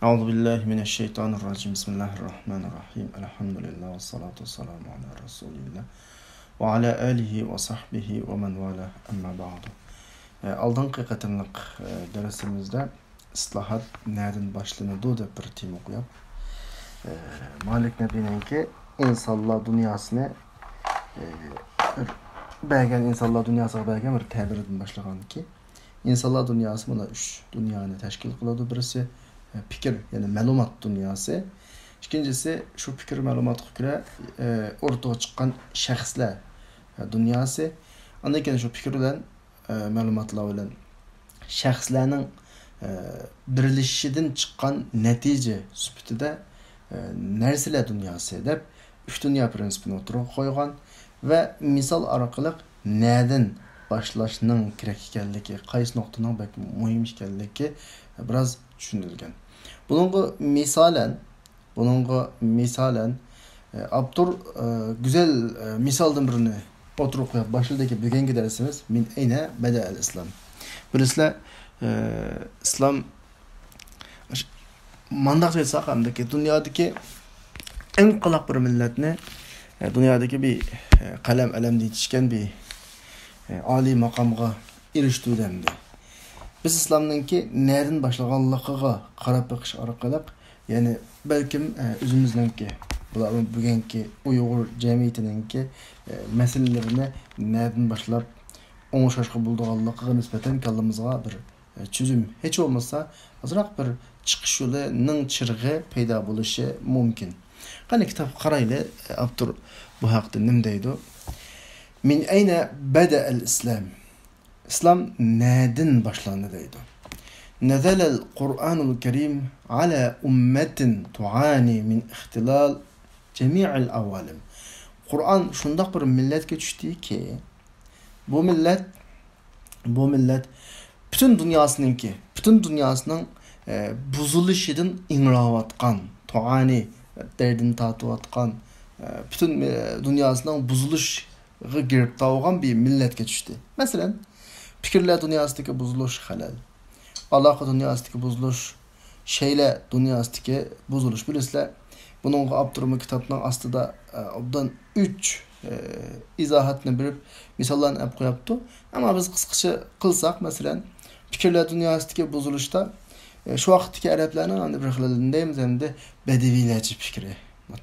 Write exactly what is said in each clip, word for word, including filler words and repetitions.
أعوذ بالله من الشيطان الرجيم. بسم الله الرحمن الرحيم. الحمد لله والصلاة والسلام على رسول الله وعلى آله وصحبه ومن والاه. أما بعد. ئالدىنقى قېتىملىق دەرسىمىزدە ئىسلاھات نەدىن باشلىنىدۇ دەپ بىر تېما قويۇپ، مالىك نەبىنىڭكى ئىنسانلار دۇنياسىنى بىر بەرگەن، ئىنسانلار دۇنياسىغا بەرگەن بىر تەبىرىدىن باشلىغانكى، ئىنسانلار دۇنياسى مانا ئۈچ دۇنيانى تەشكىل قىلىدۇ. بىرسى، ئە، پىكىر، يەنى مەلۇمات دۇنياسى. ئىككىنچىسى، شۇ پىكىر مەلۇماتقا كۆرە، ئە، ئورتىغا چىققان شەخسلەر، ئە، دۇنياسى. ئاندىن كېيىن شۇ پىكىر بىلەن، ئە، مەلۇماتلار بىلەن شەخسلەرنىڭ، ئە، بىرلىشىشىدىن چىققان نەتىجە سۈپىتىدە، ئە، نەرسىلەر دۇنياسى دەپ ئۈچ دۇنيا پىرىنسىپىنى ئوتتۇرىغا قويغان ۋە مىسال ئارقىلىق نەدىن باشلاشنىڭ كېرەك ئىكەنلىكى، قايسى نۇقتىنىڭ بەك مۇھىم ئىكەنلىكى بىراز چۈشىنىلگەن. بۇنىڭغا مىسالەن، بۇنىڭغا مىسالەن، ئاپتور گۈزەل مىسالدىن بىرنى ئوتتۇرىغا قويۇپ باشلىدىكى، بۈگۈنكى دەرسىمىز من أين بدأ الإسلام. بىلىسىلەر، ئىسلام مانداق ئېيتساق، ئەمدىكى دۇنيادىكى ئەڭ قالاق بىر مىللەتنى، ئە، دۇنيادىكى بىر، ئە، قەلەم ئەلەم دېيىشكەن بىر، ئە، ئالىي ماقامغا ئېرىشتۈردى ئەمدى. بىز ئىسلامنىڭكى نەدىن باشلىغانلىقىغا قاراپ بېقىش ئارقىلىق، يەنى بەلكىم، ئە، ئۆزىمىزنىڭكى، بۇلار بۈگۈنكى ئۇيغۇر جەمئىيىتىنىڭكى، ئە، مەسىلىلىرىنى نەدىن باشلاپ ئوڭشاشقا بولىدىغانلىقىغا نىسبەتەن كاللىمىزغا بىر چۈزۈم، ھېچ بولمىسا ئازراق بىر چىقىش يولىنىڭ چىرىغى پەيدا بولۇشى مۇمكىن. قېنى، كىتابقا قارايلى، ئاپتور بۇ ھەقتە نېمە دەيدۇ؟ من أين بدأ الإسلام؟ ئىسلام نەدىن باشلاندى دەيدۇ. نزل القرآن الكريم على أمة تعاني من اختلال جميع العوالم. قۇرئان شۇنداق بىر مىللەتكە چۈشتىكى، بۇ مىللەت بۇ مىللەت پۈتۈن دۇنياسىنىڭكى، پۈتۈن دۇنياسىنىڭ، ئە، بۇزۇلۇشىدىن ئىڭراۋاتقان، تۇئانى، دەردىنى تارتىۋاتقان، ئە، پۈتۈن، ئە، دۇنياسىنىڭ بۇزۇلۇشىغا گىرىپتار بولغان بىر مىللەتكە چۈشتى. مەسىلەن، پىكىرلەر دۇنياسىدىكى بۇزۇلۇش، خەلەل، ئالاقە دۇنياسىدىكى بۇزۇلۇش، شەيلە دۇنياسىدىكى بۇزۇلۇش. بىلىسىلەر، بۇنىڭغا ئاپتورمۇ كىتابنىڭ ئاستىدا، ئە، ئوبدان ئۈچ، ئە، ئىزاھاتنى بېرىپ، مىساللارنى ئەپ قوياپتۇ. ئەمما بىز قىسقىچە قىلساق، مەسىلەن، پىكىرلەر دۇنياسىدىكى بۇزۇلۇشتا، ئە، شۇ ۋاقىتتىكى ئەرەبلەرنىڭ ئەمدى بىر خىل نېمە دەيمىز، ئەمدى بەدىۋىيلەرچە پىكرى،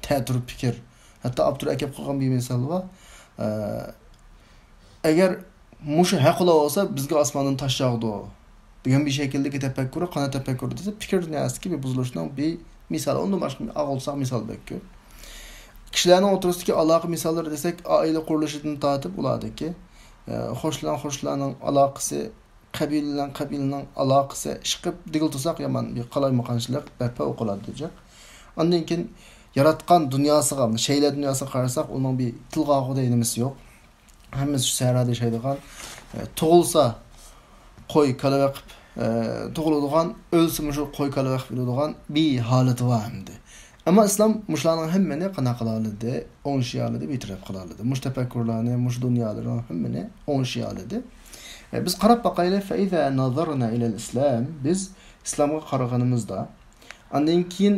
تەتۈر پىكىر، ھەتتا ئاپتور ئەكەپ قويغان بىر مىسال بار. ئە، ئەگەر مۇشۇ ھەق بولسا بىزگە ئاسماندىن تاش ياغىدۇ دېگەن بىر شەكىلدىكى تەپەككۇرى، قانداق تەپەككۇر دېسە، پىكىر دۇنياسىدىكى بىر بۇزۇلۇشنىڭ بىر مىسالى. ئۇندىن باشقا ئاغۇلساق مىسال بەك كۆپ. كىشىلەرنىڭ ئوتتۇرىسىدىكى ئالاقە مىساللىرى دېسەك، ئائىلە قۇرۇلۇشىدىن تارتىپ ئۇلاردىكى، ئە، خوشلاڭ-خوشلارنىڭ ئالاقىسى، قەبىلە بىلەن قەبىلىنىڭ ئالاقىسى، ئىشقىلىپ دېگىلى تۇرساق يامان بىر قالايمىقانچىلىق بەرپا بولۇپ قالىدۇ. ئاندىن كېيىن ياراتقان دۇنياسىغا، شەيلە دۇنياسىغا قارىساق، ئۇنىڭ بىر تىلغا ئالغۇدەك نېمىسى يوق. ھەممىسى شۇ سەھرادا ياشايدىغان، ئە، تۇغۇلسا قوي، كالا بېقىپ، ئە، تۇغۇلىدىغان، ئۆلسىمۇ شۇ قوي، كالا بېقىپ ئۆلىدىغان بىر ھالىتى بار ئەمدى. ئەمما ئىسلام مۇشۇلارنىڭ ھەممىنى قانداق قىلالىدى؟ ئوڭشىيالىدى، بىر تەرەپ قىلالىدى. مۇشۇ تەپەككۇرلارنى، مۇشۇ دۇنيالارنىڭ ھەممىنى ئوڭشىيالىدى. ئە، بىز قاراپ باقايلى، فَإِذَا نَظَرْنَا إِلَى الْإِسْلَامِ، بىز ئىسلامغا قارىغىنىمىزدا، ئاندىن كېيىن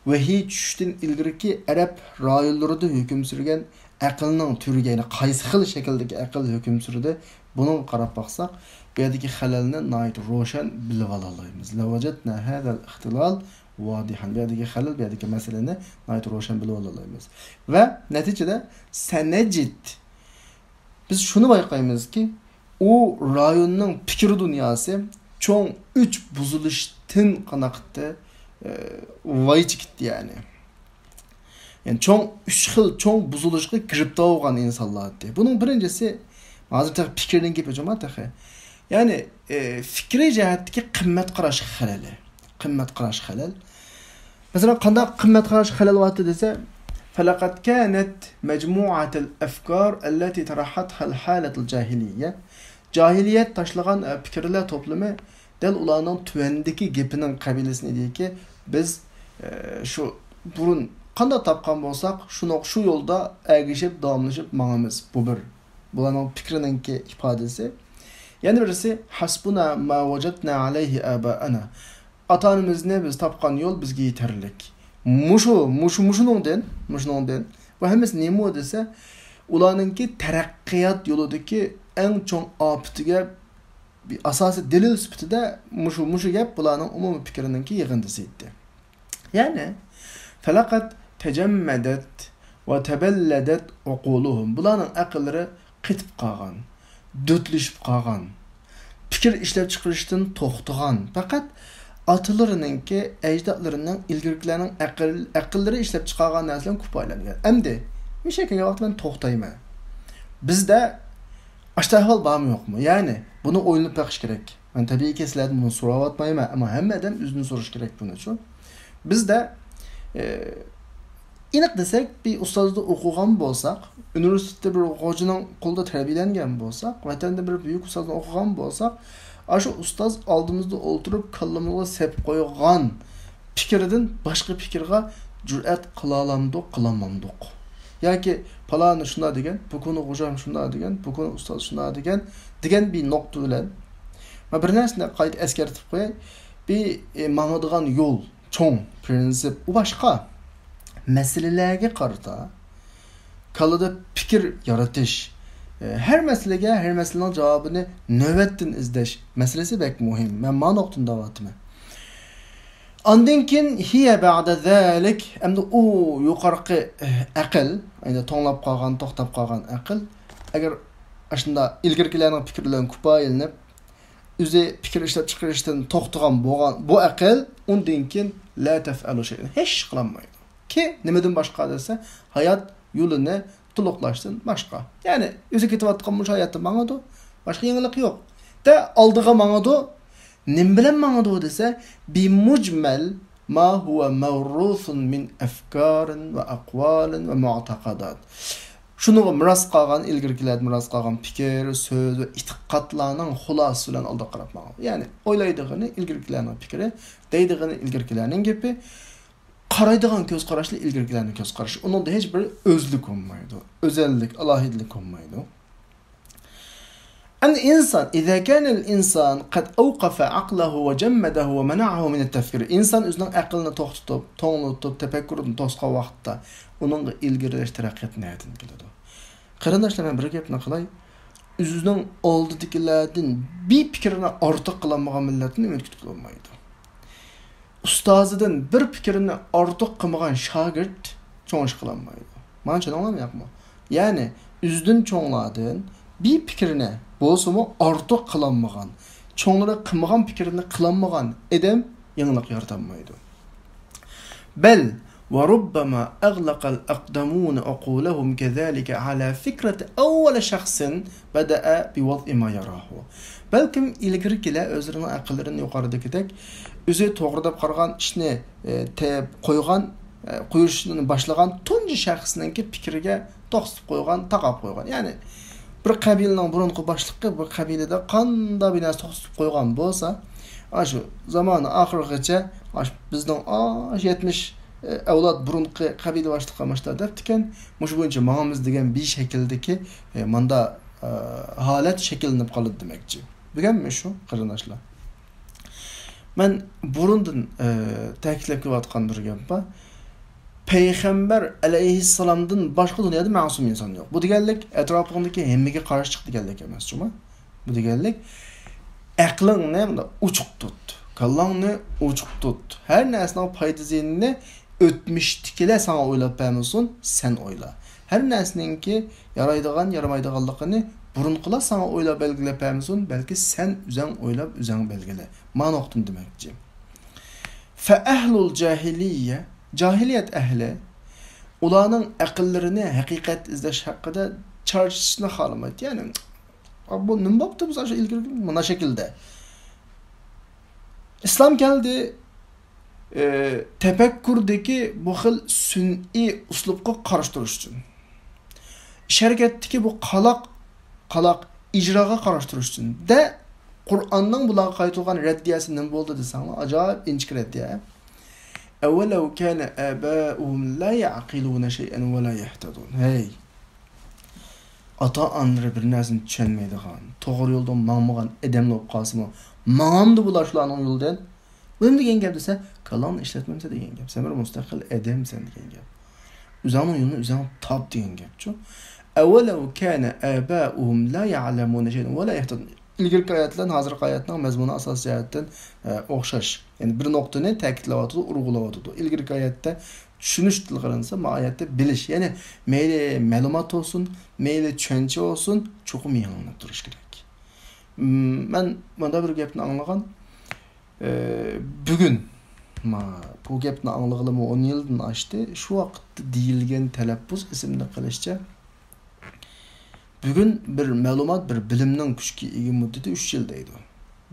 ۋەھىي چۈشۈشتىن ئىلگىرىكى ئەرەب رايونلىرىدا ھۆكۈم سۈرگەن ئەقىلنىڭ تۈرىگە، يەنى قايسى خىل شەكىلدىكى ئەقىل ھۆكۈم سۈردى، بۇنىڭغا قاراپ باقساق، بۇ يەردىكى خەلەلنى ناھايىتى روشەن بىلىۋالالايمىز. لَوَجَدْنَا هَذَا الْاخْتِلَالَ وَاضِحًا. بۇ يەردىكى خەلەل، بۇ يەردىكى مەسىلىنى ناھايىتى روشەن بىلىۋالالايمىز. ۋە نەتىجىدە سَنَجِدُ، بىز شۇنى بايقايمىزكى، ئۇ رايوننىڭ پىكىر دۇنياسى چوڭ ئۈچ بۇزۇلۇشتىن قانداق قىلدى، ئە، ۋايچە كېتتى يەنى. يەنى چوڭ ئۈچ خىل چوڭ بۇزۇلۇشقا گىرىپتار بولغان ئىنسانلار ئىدى. بۇنىڭ بىرىنچىسى، ھازىر تېخى پىكىرنىڭ گېپى جۇما تېخى. يەنى، ئە، پىكرىي جەھەتتىكى قىممەت قاراش خەلىلى. قىممەت قاراش خەلەل. مەسىلەن، قانداق قىممەت قاراش خەلەل بارتى دېسە، فَلَقَدْ كَانَتْ مَجْمُوعَةَ الْأَفْكَارِ الَّتِي طَرَحَتْهَا الْحَالَةُ الْجَاهِلِيَّةُ. جاھىلىيەت تاشلىغان، ئە، پىكىرلەر توپلىمى دەل ئۇلارنىڭ تۆۋەندىكى گېپىنىڭ قەبىلىسىنى ئىدىكى، بىز، ئە، شۇ بۇرۇن قانداق تاپقان بولساق، شۇنىڭ، شۇ يولدا ئەگىشىپ، داۋاملىشىپ ماڭىمىز. بۇ بىر. بۇلارنىڭ پىكرىنىڭكى ئىپادىسى. يەنە بىرسى، حَسْبُنَا مَا وَجَدْنَا عَلَيْهِ آبَاءَنَا. ئاتا-ئانىمىزنى بىز تاپقان يول بىزگە يېتەرلىك. مۇشۇ، مۇشۇ، مۇشۇنىڭدىن، مۇشۇنىڭدىن. بۇ ھەممىسى نېمە دېسە، ئۇلارنىڭكى تەرەققىيات يولىدىكى ئەڭ چوڭ ئاپىتىگە بىر ئاساسىي دەلىل سۈپىتىدە مۇشۇ، مۇشۇ گەپ بۇلارنىڭ ئومۇمىي پىكرىنىڭكى يىغىندىسى ئىدى. يەنى، فەلەقەت تەجەممەدەت ۋە تەبەللەدەت ئوقۇلۇھۇم. بۇلارنىڭ ئەقىللىرى قېتىپ قالغان، دۆتلىشىپ قالغان، پىكىر ئىشلەپ چىقىرىشتىن توختىغان، پەقەت ئاتىلىرىنىڭكى، ئەجدادلىرىنىڭ، ئىلگىرىكىلەرنىڭ ئەقىل، ئەقىللىرى ئىشلەپ چىقارغان نەرسىلەرنى كۇپايىلەنگەن. ئەمدى مۇشۇ يەرگە كەلگەن ۋاقىتتا مەن توختايمەن. بىزدە ئاشۇنداق ئەھۋال بارمۇ يوقمۇ؟ يەنى بۇنى ئويلىنىپ بېقىش كېرەك. مەن تەبىئىيكى سىلەردىن بۇنى سوراۋاتمايمەن، ئەمما ھەممە ئادەم ئۆزىدىن سورىشى كېرەك بۇنىچۇ. بىزدە، ئى، ئېنىق دېسەك، بىر ئۇستازدا ئوقۇغان بولساق، ئۇنىۋېرسىتېتتا بىر خوجىنىڭ قولىدا تەربىيەلەنگەن بولساق، ۋەتەندە بىر بۈيۈك ئۇستازدا ئوقۇغان بولساق، ئاشۇ ئۇستاز ئالدىمىزدا ئولتۇرۇپ، كاللىمىزغا سېپىپ قويغان پىكىردىن باشقا پىكىرغا جۈرئەت قىلالامدۇق، قىلالمامدۇق؟ ياكى پالانى شۇنداق دېگەن، بۇ كۈنى خوجام شۇنداق دېگەن، بۇ كۈنى ئۇستاز شۇنداق دېگەن، دېگەن بىر نۇقتا بىلەن، مەن بىر نەرسىنى قايتا ئەسكەرتىپ قوياي. بىر، ئى، ماڭىدىغان يول، چوڭ پرىنسىپ، ئۇ باشقا. مەسىلىلەرگە قارىتا كاللىدا پىكىر يارىتىش، ئى، ھەر مەسىلىگە، ھەر مەسىلىنىڭ جاۋابىنى نۆۋەتتىن ئىزدەش مەسىلىسى بەك مۇھىم. مەن مانا نۇقتىنى دەۋاتىمەن. ئاندىن كېيىن، ھىيە بەئدە زالىك، ئەمدى ئۇ يۇقىرىقى، ئەقىل، يەنى توڭلاپ قالغان، توختاپ قالغان ئەقىل، ئەگەر ئاشۇنداق ئىلگىرىكىلەرنىڭ پىكرى بىلەن كۇپايىلىنىپ، ئۆزى پىكىر ئىشلەپ چىقىرىشتىن توختىغان بولغان بۇ ئەقىل ئۇندىن كېيىن لا تەفئەلۇ شەيئەن، ھېچ قىلالمايدۇ. كى، نېمىدىن باشقا دېسە، ھايات يولىنى تولۇقلاشتىن باشقا. يەنى ئۆزى كېتىۋاتقان مۇشۇ ھاياتتا ماڭىدۇ، باشقا يېڭىلىق يوق. دە، ئالدىغا ماڭىدۇ. نېمە بىلەن ماڭىدۇ دېسە، بىمۇجمەل ما ھۇۋە مەۋرۇسۇن مىن ئەفكارىن ۋە ئەقۋالىن ۋە مۇئتەقەدات. شۇنىڭغا مىراس قالغان، ئىلگىرىكىلەردىن مىراس قالغان پىكىر، سۆز ۋە ئېتىقادلارنىڭ خۇلاسىسى بىلەن ئالدىغا قاراپ ماڭىدۇ. يەنى ئويلايدىغىنى ئىلگىرىكىلەرنىڭ پىكرى، دەيدىغىنى ئىلگىرىكىلەرنىڭ گېپى، قارايدىغان كۆز قاراشلا ئىلگىرىكىلەرنىڭ كۆز قارىشى. ئۇنىڭدا ھېچ بىر ئۆزلۈك بولمايدۇ، ئۆزەللىك، ئالاھىدىلىك بولمايدۇ. ئەمدى ئىنسان، إذا كان الإنسان قد أوقف عقله وجمده ومنعه من التفكير. ئىنسان ئۆزىنىڭ ئەقلىنى توختىتىپ، توڭلىتىپ، تەپەككۇرىنى توسقان ۋاقىتتا، ئۇنىڭغا ئىلگىرىلەش تەرەققىيات نەدىن كېلىدۇ؟ قېرىنداشلار، مەن بىر گەپنى قىلاي. ئۆزىنىڭ ئالدىدىكىلەردىن بىر پىكىرنى ئارتۇق قىلالمىغان مىللەتتىن ئۈمىد كۈتكىلى بولمايدۇ. ئۇستازىدىن بىر پىكىرنى ئارتۇق قىلمىغان شاگىرت چوڭ ئىش قىلالمايدۇ. مانا چۈشىنىڭلارمۇ ياقمۇ؟ يەنى ئۆزىدىن چوڭلاردىن بىر پىكىرنى بولسىمۇ ئارتۇق قىلالمىغان، چوڭلىرى قىلمىغان پىكىرنى قىلالمىغان ئادەم يېڭىلىق يارىتالمايدۇ. بل وربما أغلق الأقدمون عقولهم كذلك على فكرة أول شخص بدأ بوضع ما يراه. بەلكىم ئىلگىرىكىلەر ئۆزلىرىنىڭ ئەقىللىرىنى يۇقىرىدىكىدەك ئۆزى توغرا دەپ قارىغان ئىشنى، ئە، تە-، قويغان، ئە، قويۇشنى باشلىغان تۇنجى شەخسنىڭكى پىكرىگە توختىتىپ قويغان، تاقاپ قويغان. يەنى بىر قەبىلىنىڭ بۇرۇنقى باشلىقى بىر قەبىلىدە قانداق بىر نەرسە توختىتىپ قويغان بولسا، ئاشۇ زامانى ئاخىرغىچە ئاشۇ بىزنىڭ ئاشۇ يەتمىش ئەۋلاد بۇرۇنقى قەبىلە باشلىقى مۇشۇنداق دەپتىكەن، مۇشۇ بويىچە ماڭىمىز دېگەن بىر شەكىلدىكى، ئە، ماندا، ئە، ھالەت شەكىللىنىپ قالىدۇ دېمەكچى. بۈگۈنمۇ شۇ، قېرىنداشلار. مەن بۇرۇندىن، ئە، تەكىتلەپ كېلىۋاتقان بىر گەپ بار. پەيغەمبەر ئەلەيھىسسالامدىن باشقا دۇنيادا مەسۇم ئىنسان يوق. بۇ دېگەنلىك ئەتراپىڭدىكى ھەممىگە قارشى چىق دېگەنلىك ئەمەس، جۇمۇ. بۇ دېگەنلىك ئەقلىڭنى مۇنداق ئوچۇق تۇت، كاللاڭنى ئوچۇق تۇت. ھەر نەرسىنىڭ پايدا زىيىنىنى ئۆتمۈشتىكىلەر ساڭا ئويلاپ بەرمىسۇن، سەن ئويلا. ھەر نەرسىنىڭكى يارايدىغان، يارىمايدىغانلىقىنى بۇرۇنقىلار ساڭا ئويلاپ بەلگىلەپ بەرمىسۇن، بەلكى سەن ئۆزەڭ ئويلاپ، ئۆزەڭ بەلگىلە. مانا نۇقتىنى دېمەكچى. فەئەھلۇل جاھىلىيە، جاھىلىيەت ئەھلى، ئۇلارنىڭ ئەقىللىرىنى ھەقىقەت ئىزدەش ھەققىدە چارچىشىشنى خالىمايتتى. يەنى، «ئا، بۇ نېمە بوپتۇ بىز ئاشۇ ئىلگىرى مانا شەكىلدە؟» ئىسلام كەلدى، ئى، تەپەككۇردىكى بۇ خىل سۈنئىي ئۇسلۇبقا قارشى تۇرۇش ئۈچۈن. ئىش ھەرىكەتتىكى بۇ قالاق، قالاق ئىجراغا قارشى تۇرۇش ئۈچۈن. دە، قۇرئاننىڭ بۇلارغا قايتۇرغان رەددىيەسى نېمە بولدى دېسەڭلار، ئاجايىپ ئىنچىكە رەددىيە. «أولو كان آباؤهم لا يعقلون شيئا ولا يهتدون.» ھەي! ئاتا-ئانىلىرى بىر نەرسىنى چۈشەنمەيدىغان، توغرا يولدا ماڭمىغان ئادەملەر بولۇپ قالسىمۇ، ماڭامدۇ بۇلار شۇلارنىڭ يولىدىن؟ بۇ نېمە دېگەن گەپ دېسە، كاللاڭنى ئىشلەتمەمسەن دېگەن گەپ. سەن بىر مۇستەقىل ئادەمسەن دېگەن گەپ. ئۆزۈڭنىڭ يولىنى ئۆزۈڭ تاپ دېگەن گەپچۇ. أولو كان آباؤهم لا يعلمون شيئا ولا يهتدون. ئىلگىرىكى ئايەت بىلەن ھازىرقى ئايەتنىڭ مەزمۇنى ئاساسىي جەھەتتىن، ئە، ئوخشاش. يەنى بىر نۇقتىنى تەكىتلەۋاتىدۇ، ئۇرغۇلىۋاتىدۇ. ئىلگىرىكى ئايەتتە چۈشىنىش تىلغا ئېلىنسا، ما ئايەتتە بىلىش. يەنى مەيلى مەلۇمات بولسۇن، مەيلى چۈشەنچە بولسۇن، چوقۇم يېڭىلىنىپ تۇرۇش كېرەك. مم، مەن مۇنداق بىر گەپنى ئاڭلىغان. ئە، بۈگۈن، ما، بۇ گەپنى ئاڭلىغىلىمۇ ئون يىلدىن ئاشتى. شۇ ۋاقىتتا دېيىلگەن تەلەپپۇز ئېسىمدە قېلىشىچە، بۈگۈن بىر مەلۇمات، بىر بىلىمنىڭ كۈچكە ئىگە مۇددىتى ئۈچ يىل دەيدۇ.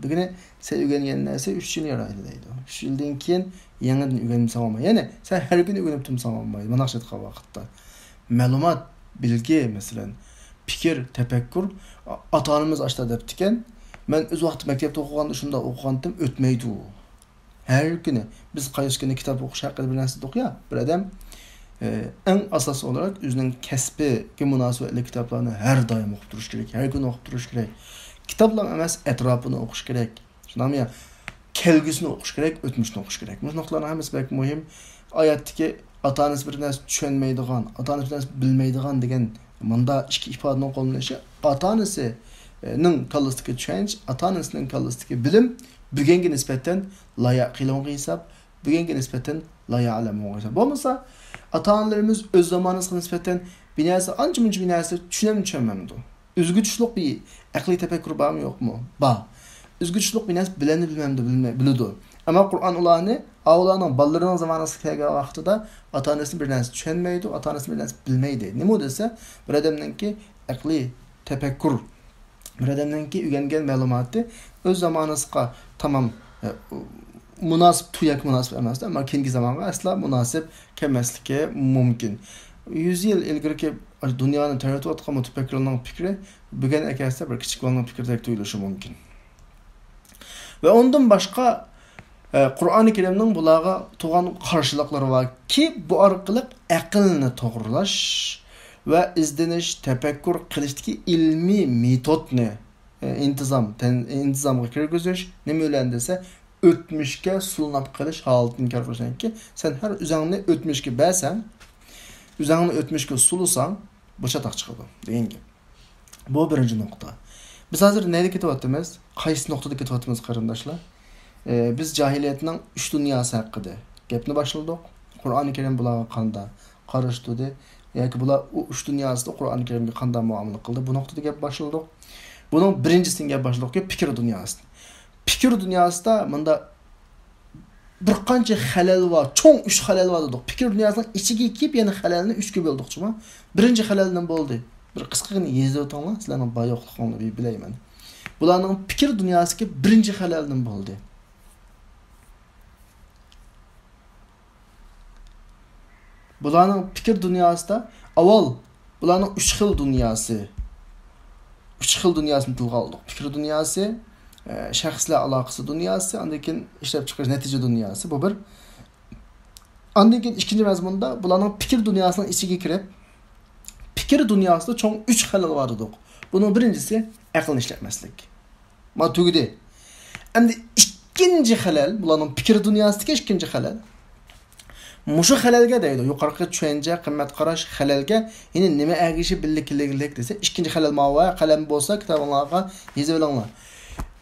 دېگىنى، سەن ئۆگەنگەن نەرسە ئۈچ يىل يارايدۇ دەيدۇ. ئۈچ يىلدىن كېيىن يېڭىدىن ئۆگەنمىسەڭ بولمايدۇ. يەنى سەن ھەر كۈنى ئۆگىنىپ تۇرمىساڭ بولمايدۇ. مۇنداق ئېيتقان ۋاقىتتا، مەلۇمات، بىلگى، مەسىلەن، پىكىر، تەپەككۇر، ئا-، ئاتا-ئانىمىز ئاشتا دەپتىكەن، مەن ئۆز ۋاقتىدا مەكتەپتە ئوقۇغاندا شۇنداق ئوقۇغانتىم، ئۆتمەيدۇ. ھەر كۈنى بىز قايسى كۈنى كىتاب ئوقۇش ھەققىدە بىر نەرسە دېدۇق يا، بىر ئادەم، ئە، ئەڭ ئاساسىي ئولاراق ئۆزىنىڭ كەسپىگە مۇناسىۋەتلىك كىتابلارنى ھەر دائىم ئوقۇپ تۇرۇش كېرەك، ھەر كۈنى ئوقۇپ تۇرۇش كېرەك. كىتابلا ئەمەس، ئەتراپىنى ئوقۇش كېرەك. شۇنداقمۇ يا؟ كەلگۈسىنى ئوقۇش كېرەك، ئۆتمۈشنى ئوقۇش كېرەك. مۇشۇ نۇقتىلارنىڭ ھەممىسى بەك مۇھىم. ئايەتتىكى ئاتا-ئانىسى بىر نەرسە چۈشەنمەيدىغان، ئاتا-ئانىسى بىر نەرسە بىلمەيدىغان دېگەن مۇندا ئىككى ئىپادىنىڭ قوللىنىشى ئاتا-ئانىسىنىڭ كاللىسىدىكى چۈشەنچە، ئاتا-ئانىسىنىڭ كاللىسىدىكى بىلىم بۈگۈنگە نىسبەتەن لا يعقلونغا ھېساب، بۈگۈنگە نىسبەتەن لا يعلمونغا ھېساب. بولمىسا، ئاتا-ئانىلىرىمىز ئۆز زامانىسىغا نىسبەتەن بىر نەرسە، ئانچە-مۇنچە بىر نەرسە چۈشىنەمدۇ، چۈشەنمەمدۇ؟ ئۆزگە تۇشلۇق بىر ئەقلىي تەپەككۇر بارمۇ، يوقمۇ؟ بار. ئۆزگە تۇشلۇق بىر نەرسە بىلەننى بىلمەمدۇ، بىلمەي، بىلىدۇ. ئەمما قۇرئان ئۇلارنى، ئا، ئۇلارنىڭ بالىلىرىنىڭ زامانىسىغا كەلگەن ۋاقتىدا ئاتا-ئانىسى بىر نەرسە چۈشەنمەيدۇ، ئاتا-ئانىسى بىر نەرسە بىلمەيدۇ. نېمە دېسە، بىر ئادەمنىڭكى ئەقلىي تەپەككۇر، بىر ئادەمنىڭكى ئۆگەنگەن مەلۇماتى ئۆز زامانىسىغا تامام، ئە، مۇناسىپ، تۇياق مۇناسىپ ئەمەس، ئەمما كېيىنكى زامانغا ئەسلا مۇناسىپ كەلمەسلىكى مۇمكىن. يۈز يىل ئىلگىرىكى دۇنيانى تەۋرىتىۋاتقان مۇتەپەككۇرلارنىڭ پىكرى بۈگۈن ئەكەلسە بىر كىچىك بالىنىڭ پىكرىدەك تۇيۇلۇشى مۇمكىن. ۋە ئۇندىن باشقا، ئە، قۇرئانى كەرىمنىڭ بۇلارغا تۇغان قارشىلىقلىرى باركى، بۇ ئارقىلىق ئەقىلنى توغرىلاش ۋە ئىزدىنىش، تەپەككۇر قىلىشتىكى ئىلمىي مېتودنى، ئە، ئىنتىزام، تەن-، ئىنتىزامغا كىرگۈزۈش. نېمە بىلەن دېسە، ئۆتمۈشكە سۇلىنىپ قېلىش ھالىتىنى ئىنكار قىلىش. چۈنكى سەن ھەر ئۆزۈڭنى ئۆتمۈشكە بەرسەڭ، ئۆزۈڭنى ئۆتمۈشكە سۇلىساڭ، بۇ چاتاق چىقىدۇ دېگەن گەپ. بۇ بىرىنچى نۇقتا. بىز ھازىر نەدە كېتىۋاتىمىز؟ قايسى نۇقتىدا كېتىۋاتىمىز، قېرىنداشلار؟ ئە، بىز جاھىلىيەتنىڭ ئۈچ دۇنياسى ھەققىدە گەپنى باشلىدۇق. قۇرئانى كەرىم بۇلارغا قانداق قارشى تۇردى؟ ياكى بۇلار ئۇ ئۈچ دۇنياسىدا قۇرئانى كەرىمگە قانداق مۇئامىلە قىلدى؟ بۇ نۇقتىدا گەپ باشلىدۇق. بۇنىڭ بىرىنچىسىدىن گەپ باشلىدۇقكى، پىكىر دۇنياسىدىن. پىكىر دۇنياسىدا مۇندا بىر قانچە خەلەل بار، چوڭ ئۈچ خەلەل بار دېدۇق. پىكىر دۇنياسىنىڭ ئىچىگە كىرىپ يەنە خەلەلنى ئۈچكە بۆلدۇقچۇما؟ بىرىنچى خەلەل نېمە بولدى؟ بىر قىسقىغىنە يېزىۋېتىڭلار، سىلەرنىڭ بار يوقلۇقۇڭلارنى بىر بىلەيمەن. بۇلارنىڭ پىكىر دۇنياسىدىكى بىرىنچى خەلەل نېمە بولدى؟ بۇلارنىڭ پىكىر دۇنياسىدا ئاۋۋال بۇلارنىڭ ئۈچ خىل دۇنياسى، ئۈچ خىل دۇنياسىنى تىلغا ئالدۇق. پىكىر دۇنياسى، ئە، شەخسلەر ئالاقىسى دۇنياسى، ئاندىن كېيىن ئىشلەپچىقىرىش نەتىجە دۇنياسى، بۇ بىر. ئاندىن كېيىن ئىككىنچى مەزمۇندا بۇلارنىڭ پىكىر دۇنياسىنىڭ ئىچىگە كىرىپ، پىكىر دۇنياسىدا چوڭ ئۈچ خەلەل بار دېدۇق. بۇنىڭ بىرىنچىسى ئەقىلنى ئىشلەتمەسلىك. مانا تۈگىدى. ئەمدى ئىككىنچى خەلەل، بۇلارنىڭ پىكىر دۇنياسىدىكى ئىككىنچى خەلەل. مۇشۇ خەلەلگە دەيدۇ، يۇقىرىقى چۈشەنچە، قىممەت قاراش خەلەلگە يەنە نېمە ئەگىشىپ بىللە كېلىگلىك دېسە، ئىككىنچى خەلەل ماۋۇ، قەلەم بولسا كىتابىڭلارغا يېزىۋېلىڭلار.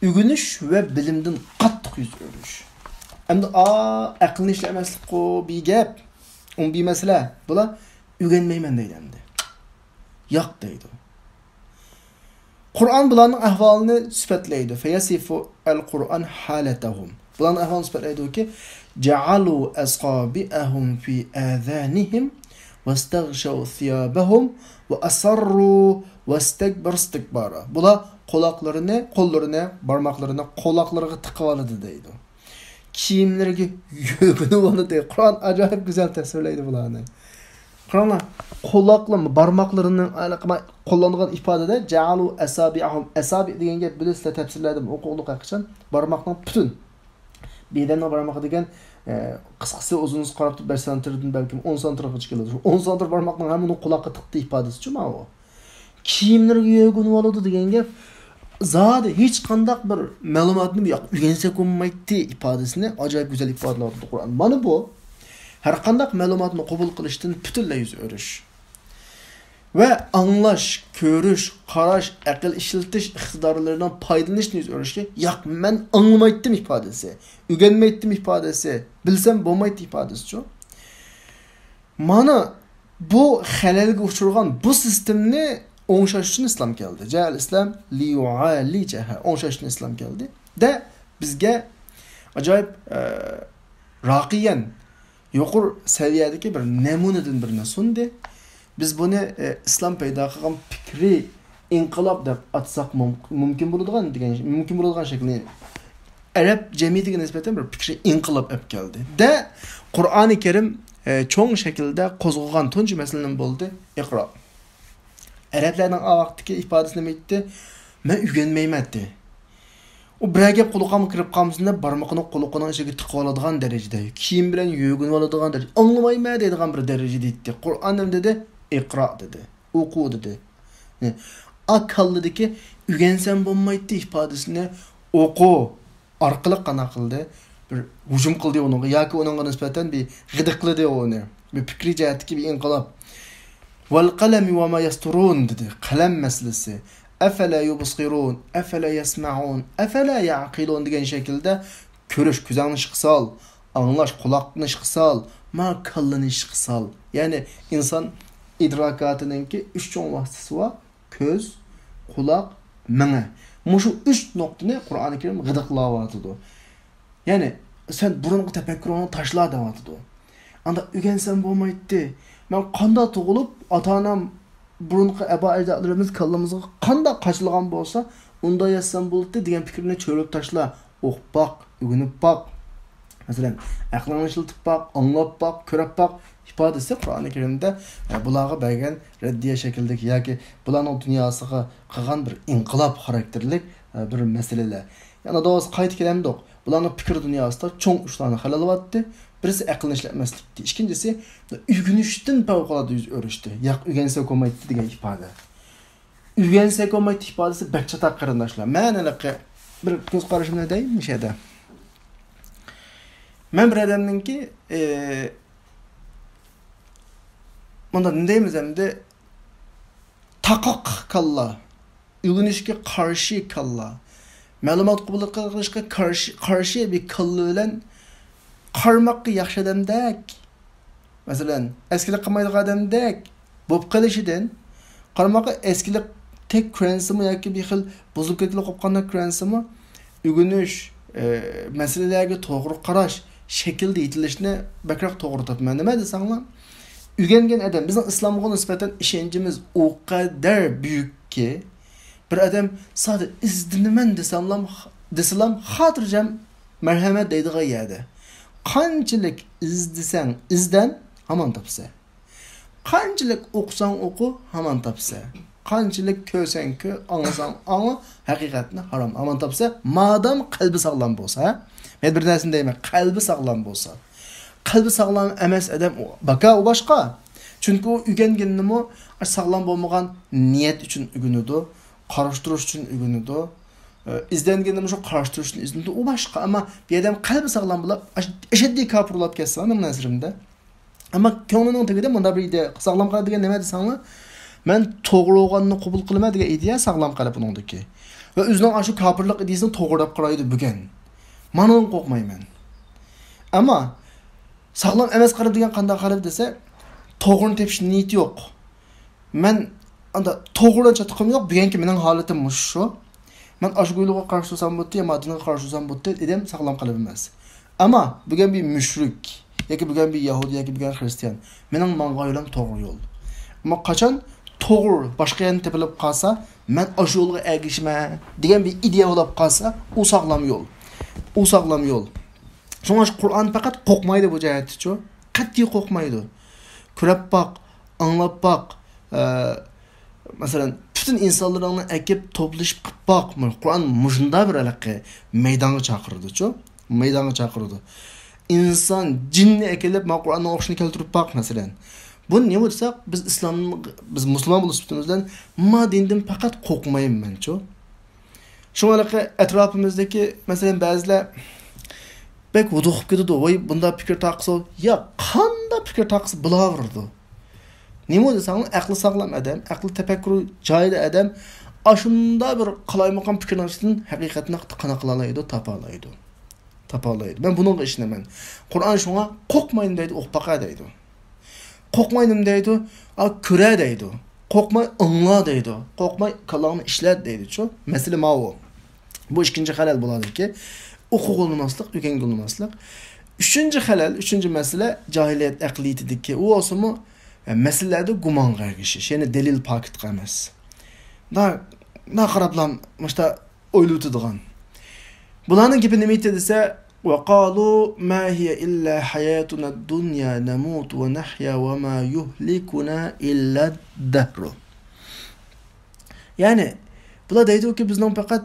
ئۆگىنىش ۋە بىلىمدىن قاتتىق يۈز ئۆرۈش. ئەمدى ئا، ئەقىلنى ئىشلەتمەسلىكقۇ بىر گەپ، ئۇ بىر مەسىلە. بۇلار ئۆگەنمەيمەن دەيدۇ ئەمدى. ياق دەيدۇ. قۇرئان بۇلارنىڭ ئەھۋالىنى سۈپەتلەيدۇ. فيصف القرآن حالتهم. بۇلارنىڭ ئەھۋالىنى سۈپەتلەيدۇكى، جعلوا أصابعهم في آذانهم واستغشوا ثيابهم وأصروا واستكبروا استكبارا. بۇلار قۇلاقلىرىنى، قوللىرىنى، بارماقلىرىنى قۇلاقلىرىغا تىقىۋالىدۇ دەيدۇ. كىيىملىرىگە يۆگىنىۋالىدۇ. قۇرئان ئاجايىپ گۈزەل تەسۋىرلەيدۇ بۇلارنى. قاراڭلار، قۇلاقلىرى، بارماقلىرىنىڭ قوللانغان ئىپادىدە جعلوا أصابعهم، ئەسابىئ دېگەن گەپ بىلىسىلەر، تەپسىرلەردىمۇ ئوقۇغۇلۇق ھەرقاچان. بارماقنىڭ پۈتۈن، بىر ئادەمنىڭ بارمىقى دېگەن، ئە، قىسقىسى ئۇزۇنىسى قاراپ تۇرۇپ بەش سانتىمېتىردىن بەلكىم ئون سانتىمېتىرغىچە كېلىدۇ. ئون سانتىمېتىر بارماقنىڭ ھەممىنىڭ قۇلاققا تىقتى ئىپادىسىچۇ ماۋۇ. كىيىملىرىگە يۆگىنىۋالىدۇ دېگەن گەپ. زادى ھېچقانداق بىر مەلۇماتنى ياق ئۆگەنسەك بولمايتتى ئىپادىسىنى ئاجايىپ گۈزەل ئىپادىلەۋاتىدۇ قۇرئان. مانا بۇ ھەرقانداق مەلۇماتنى قوبۇل قىلىشتىن پۈتۈنلەي يۈز ئۆرۈش. ۋە ئاڭلاش، كۆرۈش، قاراش، ئەقىل ئىشلىتىش ئىقتىدارلىرىنىڭ پايدىلىنىشتىن يۈز ئۆرۈشكە، ياق، مەن ئاڭلىمايتتىم ئىپادىسى، ئۆگەنمەيتتىم ئىپادىسى، بىلسەم بولمايتتى ئىپادىسىچۇ؟ مانا بۇ خەلەلگە ئۇچرىغان بۇ سىستېمنى ئوڭشاش ئۈچۈن ئىسلام كەلدى. جائەل ئىسلام لىيۇئالىجەھە، ئوڭشاش ئۈچۈن ئىسلام كەلدى. دە بىزگە ئاجايىپ، ئە، راقىيەن يۇقىرى سەۋىيەدىكى بىر نەمۇنىدىن بىرنى سۇندى. بىز بۇنى، ئە، ئىسلام پەيدا قىلغان پىكرىي ئىنقىلاب دەپ ئاتىساق مۇم-، مۇمكىن بولىدىغان دېگەن، مۇمكىن بولىدىغان شەكىلنى ئەرەب جەمئىيىتىگە نىسبەتەن بىر پىكرىي ئىنقىلاب ئەپ كەلدى. دە قۇرئانى كەرىم، ئە، چوڭ شەكىلدە قوزغىغان تۇنجى مەسىلە نېمە بولدى؟ ئىقرا. ئەرەبلەرنىڭ ئا ۋاقىتتىكى ئىپادىسى نېمە ئىدى؟ مەن ئۆگەنمەيمەن ئەتتى. ئۇ بىرەر گەپ قۇلىقىمغا كىرىپ قالمىسۇن دەپ بارمىقىنى قۇلىقىنىڭ ئىچىگە تىقىۋالىدىغان دەرىجىدە، كىيىم بىلەن يۆگىنىۋالىدىغان دەرىجىدە، ئاڭلىمايمەن دەيدىغان بىر دەرىجىدە ئىدى. قۇرئان نېمە دېدى؟ ئىقرا دېدى. ئوقۇ دېدى. ئا كاللىدىكى ئۆگەنسەم بولمايتتى ئىپادىسىنى ئوقۇ ئارقىلىق قانداق قىلدى؟ بىر ھۇجۇم قىلدى ئۇنىڭغا ياكى ئۇنىڭغا نىسبەتەن بىر غىدىقلىدى ئۇنى. بىر پىكرىي جەھەتتىكى بىر ئىنقىلاب. ۋەل قەلەمى ۋە ما يەستۇرۇن دېدى. قەلەم مەسىلىسى. ئەفەلا يۇبسىرۇن، ئەفەلا يەسمەئۇن، ئەفەلا يەئقىلۇن دېگەن شەكىلدە كۆرۈش كۆزۈڭنى ئىشقا سال، ئاڭلاش قۇلاقنى ئىشقا سال، ما كاللىنى ئىشقا سال. يەنى ئىنسان ئىدراكاتىنىڭكى ئۈچ چوڭ ۋاسىتىسى بار. كۆز، قۇلاق، مېڭە. مۇشۇ ئۈچ نۇقتىنى قۇرئانى كەرىم غىدىقلاۋاتىدۇ. يەنى، سەن بۇرۇنقى تەپەككۇرۇڭنى تاشلا دەۋاتىدۇ. ئاندا ئۆگەنسەم بولمايتتى. مەن قانداق تۇغۇلۇپ، ئاتا-ئانام، بۇرۇنقى ئابا-ئەجدادلىرىمىز كاللىمىزغا قانداق قاچىلىغان بولسا، ئۇنداق يازسام بولاتتى دېگەن پىكىرنى چۆرۈپ تاشلا. ئوقۇپ باق، ئۆگىنىپ باق. مەسىلەن، ئەقلىڭنى ئىشلىتىپ باق، ئاڭلاپ باق، كۆرۈپ باق. ئىپادىسى قۇرئانى كەرىمدە، ئە، بۇلارغا بەرگەن رەددىيە شەكلىدىكى ياكى بۇلارنىڭ دۇنياسىغا قىلغان بىر ئىنقىلاب خاراكتېرلىك، ئە، بىر مەسىلىلەر. يەنە دوست قايتا كېلەمدۇق. بۇلارنىڭ پىكىر دۇنياسىدا چوڭ ئۈچ دانە خەلەل بارتتى. بىرسى ئەقىلنى ئىشلەتمەسلىكتى. ئىككىنچىسى ئۆگىنىشتىن پەۋقۇلئاددە يۈز ئۆرۈشتى. ياق، ئۆگەنسەك بولمايتتى دېگەن ئىپادە. ئۆگەنسەك بولمايتتى ئىپادىسى بەك چاتاق قېرىنداشلار. مەن ھېلىقى بىر كۆز قارىشىمنى دەي مۇشۇ يەردە. مەن بىر ئادەمنىڭكى، ئى، مۇنداق نېمە دەيمىز ئەمدى؟ تاقاق كاللا، ئۆگىنىشكە قارشى كاللا، مەلۇمات قوبۇل قىلىشقا قارشى، قارشى بىر كاللا بىلەن قارىماققا ياخشى ئادەمدەك، مەسىلەن، ئەسكىلىك قىلمايدىغان ئادەمدەك بولۇپ قېلىشىدىن، قارىماققا ئەسكىلىك تەك كۆرۈنسىمۇ ياكى بىر خىل بۇزۇلۇپ كەتكىلى قوپقاندەك كۆرۈنسىمۇ، ئۆگىنىش، ئە، مەسىلىلەرگە توغرا قاراش شەكلىدە يېتىلىشنى بەكرەك توغرا تاپىمەن. نېمە دېسەڭلار، ئۆگەنگەن ئادەم، بىزنىڭ ئىسلامغا نىسبەتەن ئىشەنچىمىز ئۇ قەدەر بۈيۈككى، بىر ئادەم سادە ئىزدىنىمەن دېسەملام، دېسىلام خاتىرجەم مەرھەمەت دەيدىغان يەردە. قانچىلىك ئىزدىسەڭ ئىزدەن، ھامان تاپىسەن. قانچىلىك ئوقۇساڭ ئوقۇ، ھامان تاپىسەن. قانچىلىك كۆرسەڭ كۆر، ئاڭلىساڭ ئاڭلا، ھەقىقەتنى ھامان، ھامان تاپىسەن. مادام قەلبى ساغلام بولسا، ھە؟ مەن بىر نەرسىنى دەيمەن، قەلبى ساغلام بولسا. قەلبى ساغلام ئەمەس ئادەم ئۇ، باكا ئۇ باشقا. چۈنكى ئۇ ئۆگەنگىنىمۇ ساغلام بولمىغان نىيەت ئۈچۈن ئۆگىنىدۇ، قارشى تۇرۇش ئۈچۈن ئۆگىنىدۇ. ئىزدەنگىنىمۇ شۇ قارشى تۇرۇش ئۈچۈن ئىزدىنىدۇ، ئۇ باشقا. ئەمما بىر ئادەم قەلبى ساغلام بولۇپ، ئەش-، ئەشەددىي كاپىر بولۇپ كەتسە، مېنىڭ نەزىرىمدە. ئەمما كۆڭلىنىڭ تېگىدە مۇنداق بىر ئىدىيە، ساغلام قەلب دېگەن نېمە دېسەڭلار، مەن توغرا بولغاننى قوبۇل قىلىمەن دېگەن ئىدىيە ساغلام قەلب ئۇنىڭدىكى. ۋە ئۆزىنىڭ ئاشۇ كاپىرلىق ئىدىيەسىنى توغرا دەپ قارايدۇ بۈگۈن. مانىدىن قورقمايمەن. ئەمما ساغلام ئەمەس قەلب دېگەن قانداق قەلب دېسە، توغرىنى تېپىش نىيىتى يوق. مەن ئاندا توغرىدىن چاتىقىم يوق، بۈگۈنكى مېنىڭ ھالىتىم مۇشۇ شۇ. مەن ئاشۇ گۇيلۇغا قارشى تۇرسام بوتتى، يا مادىنغا قارشى تۇرسام بوتتى، ئادەم ساغلام قەلب ئەمەس. ئەمما بۈگۈن بىر مۈشرىك، ياكى بۈگۈن بىر يەھۇدىي، ياكى بۈگۈن خرىستىيان، مېنىڭ ماڭغان يولۇم توغرا يول. ئەمما قاچان توغرا باشقا يەردىن تېپىلىپ قالسا، مەن ئاشۇ يولغا ئەگىشىمەن دېگەن بىر ئىدىيە بولۇپ قالسا، ئۇ ساغلام يول. ئۇ ساغلام يول. شۇڭا قۇرئان پەقەت قوقمايدۇ بۇ جەھەتتىچۇ. قەتئىي قوقمايدۇ. كۆرۈپ باق، ئاڭلاپ باق. ئە، مەسىلەن، پۈتۈن ئىنسانلىرىڭنى ئەكىپ توپلىشىپ قىلىپ باق. مانا قۇرئان مۇشۇنداق بىر ھېلىقى مەيدانغا چاقىرىدۇچۇ. مەيدانغا چاقىرىدۇ. ئىنسان، جىننى ئەكېلىپ، مانا قۇرئاننىڭ ئوقۇشىنى كەلتۈرۈپ باق، مەسىلەن. بۇ نېمە دېسەك، بىز ئىسلام، بىز مۇسۇلمان بولۇش سۈپىتىمىز بىلەن ما دىندىن پەقەت قورقمايمەن مەنچۇ. شۇڭا ھېلىقى ئەتراپىمىزدىكى، مەسىلەن، بەزىلەر بەك ھودۇقۇپ كېتىدۇ. ۋاي، بۇنداق پىكىر تاقىسى، يا قانداق پىكىر تاقىسى بولاۋېرىدۇ. نېمە دېسەڭلار، ئەقلى ساغلام ئادەم، ئەقلى تەپەككۇرى جايىدا ئادەم ئاشۇنداق بىر قالايمىقان پىكىرنىڭ ئىچىدىن ھەقىقەتنى قانا قىلالايدۇ، تاپالايدۇ. تاپالايدۇ. مەن بۇنىڭغا ئىشىنىمەن. قۇرئان شۇڭا قورقمايدۇ دەيدۇ، ئوقۇپ باقە دەيدۇ. قورقماي نېمە دەيدۇ؟ ئا، كۆرە دەيدۇ. قورقماي ئاڭلا دەيدۇ. قورقماي كاللاڭنى ئىشلەت دەيدۇچۇ. مەسىلە ماۋۇ. بۇ ئىككىنچى خەلەل بولىدۇكى، ئوقۇغىلىماسلىق، ئۆگەنگىلىماسلىق. ئۈچىنچى خەلەل، ئۈچىنچى مەسىلە جاھىلىيەت ئەقلىيىتىدىكى. ئۇ بولسىمۇ، ئە، مەسىلىلەردە گۇمانغا ئەگىشىش، يەنى دەلىل پاكىتقا ئەمەس. دا، دا قاراپلا مۇشتا ئويلىۋېتىدىغان. بۇلارنىڭ گېپى نېمە ئىدى دېسە، وقالوا ما هي إلا حياتنا الدنيا نموت ونحيا وما يهلكنا إلا الدهر. يەنى، بۇلار دەيدۇكى، بىزنىڭ پەقەت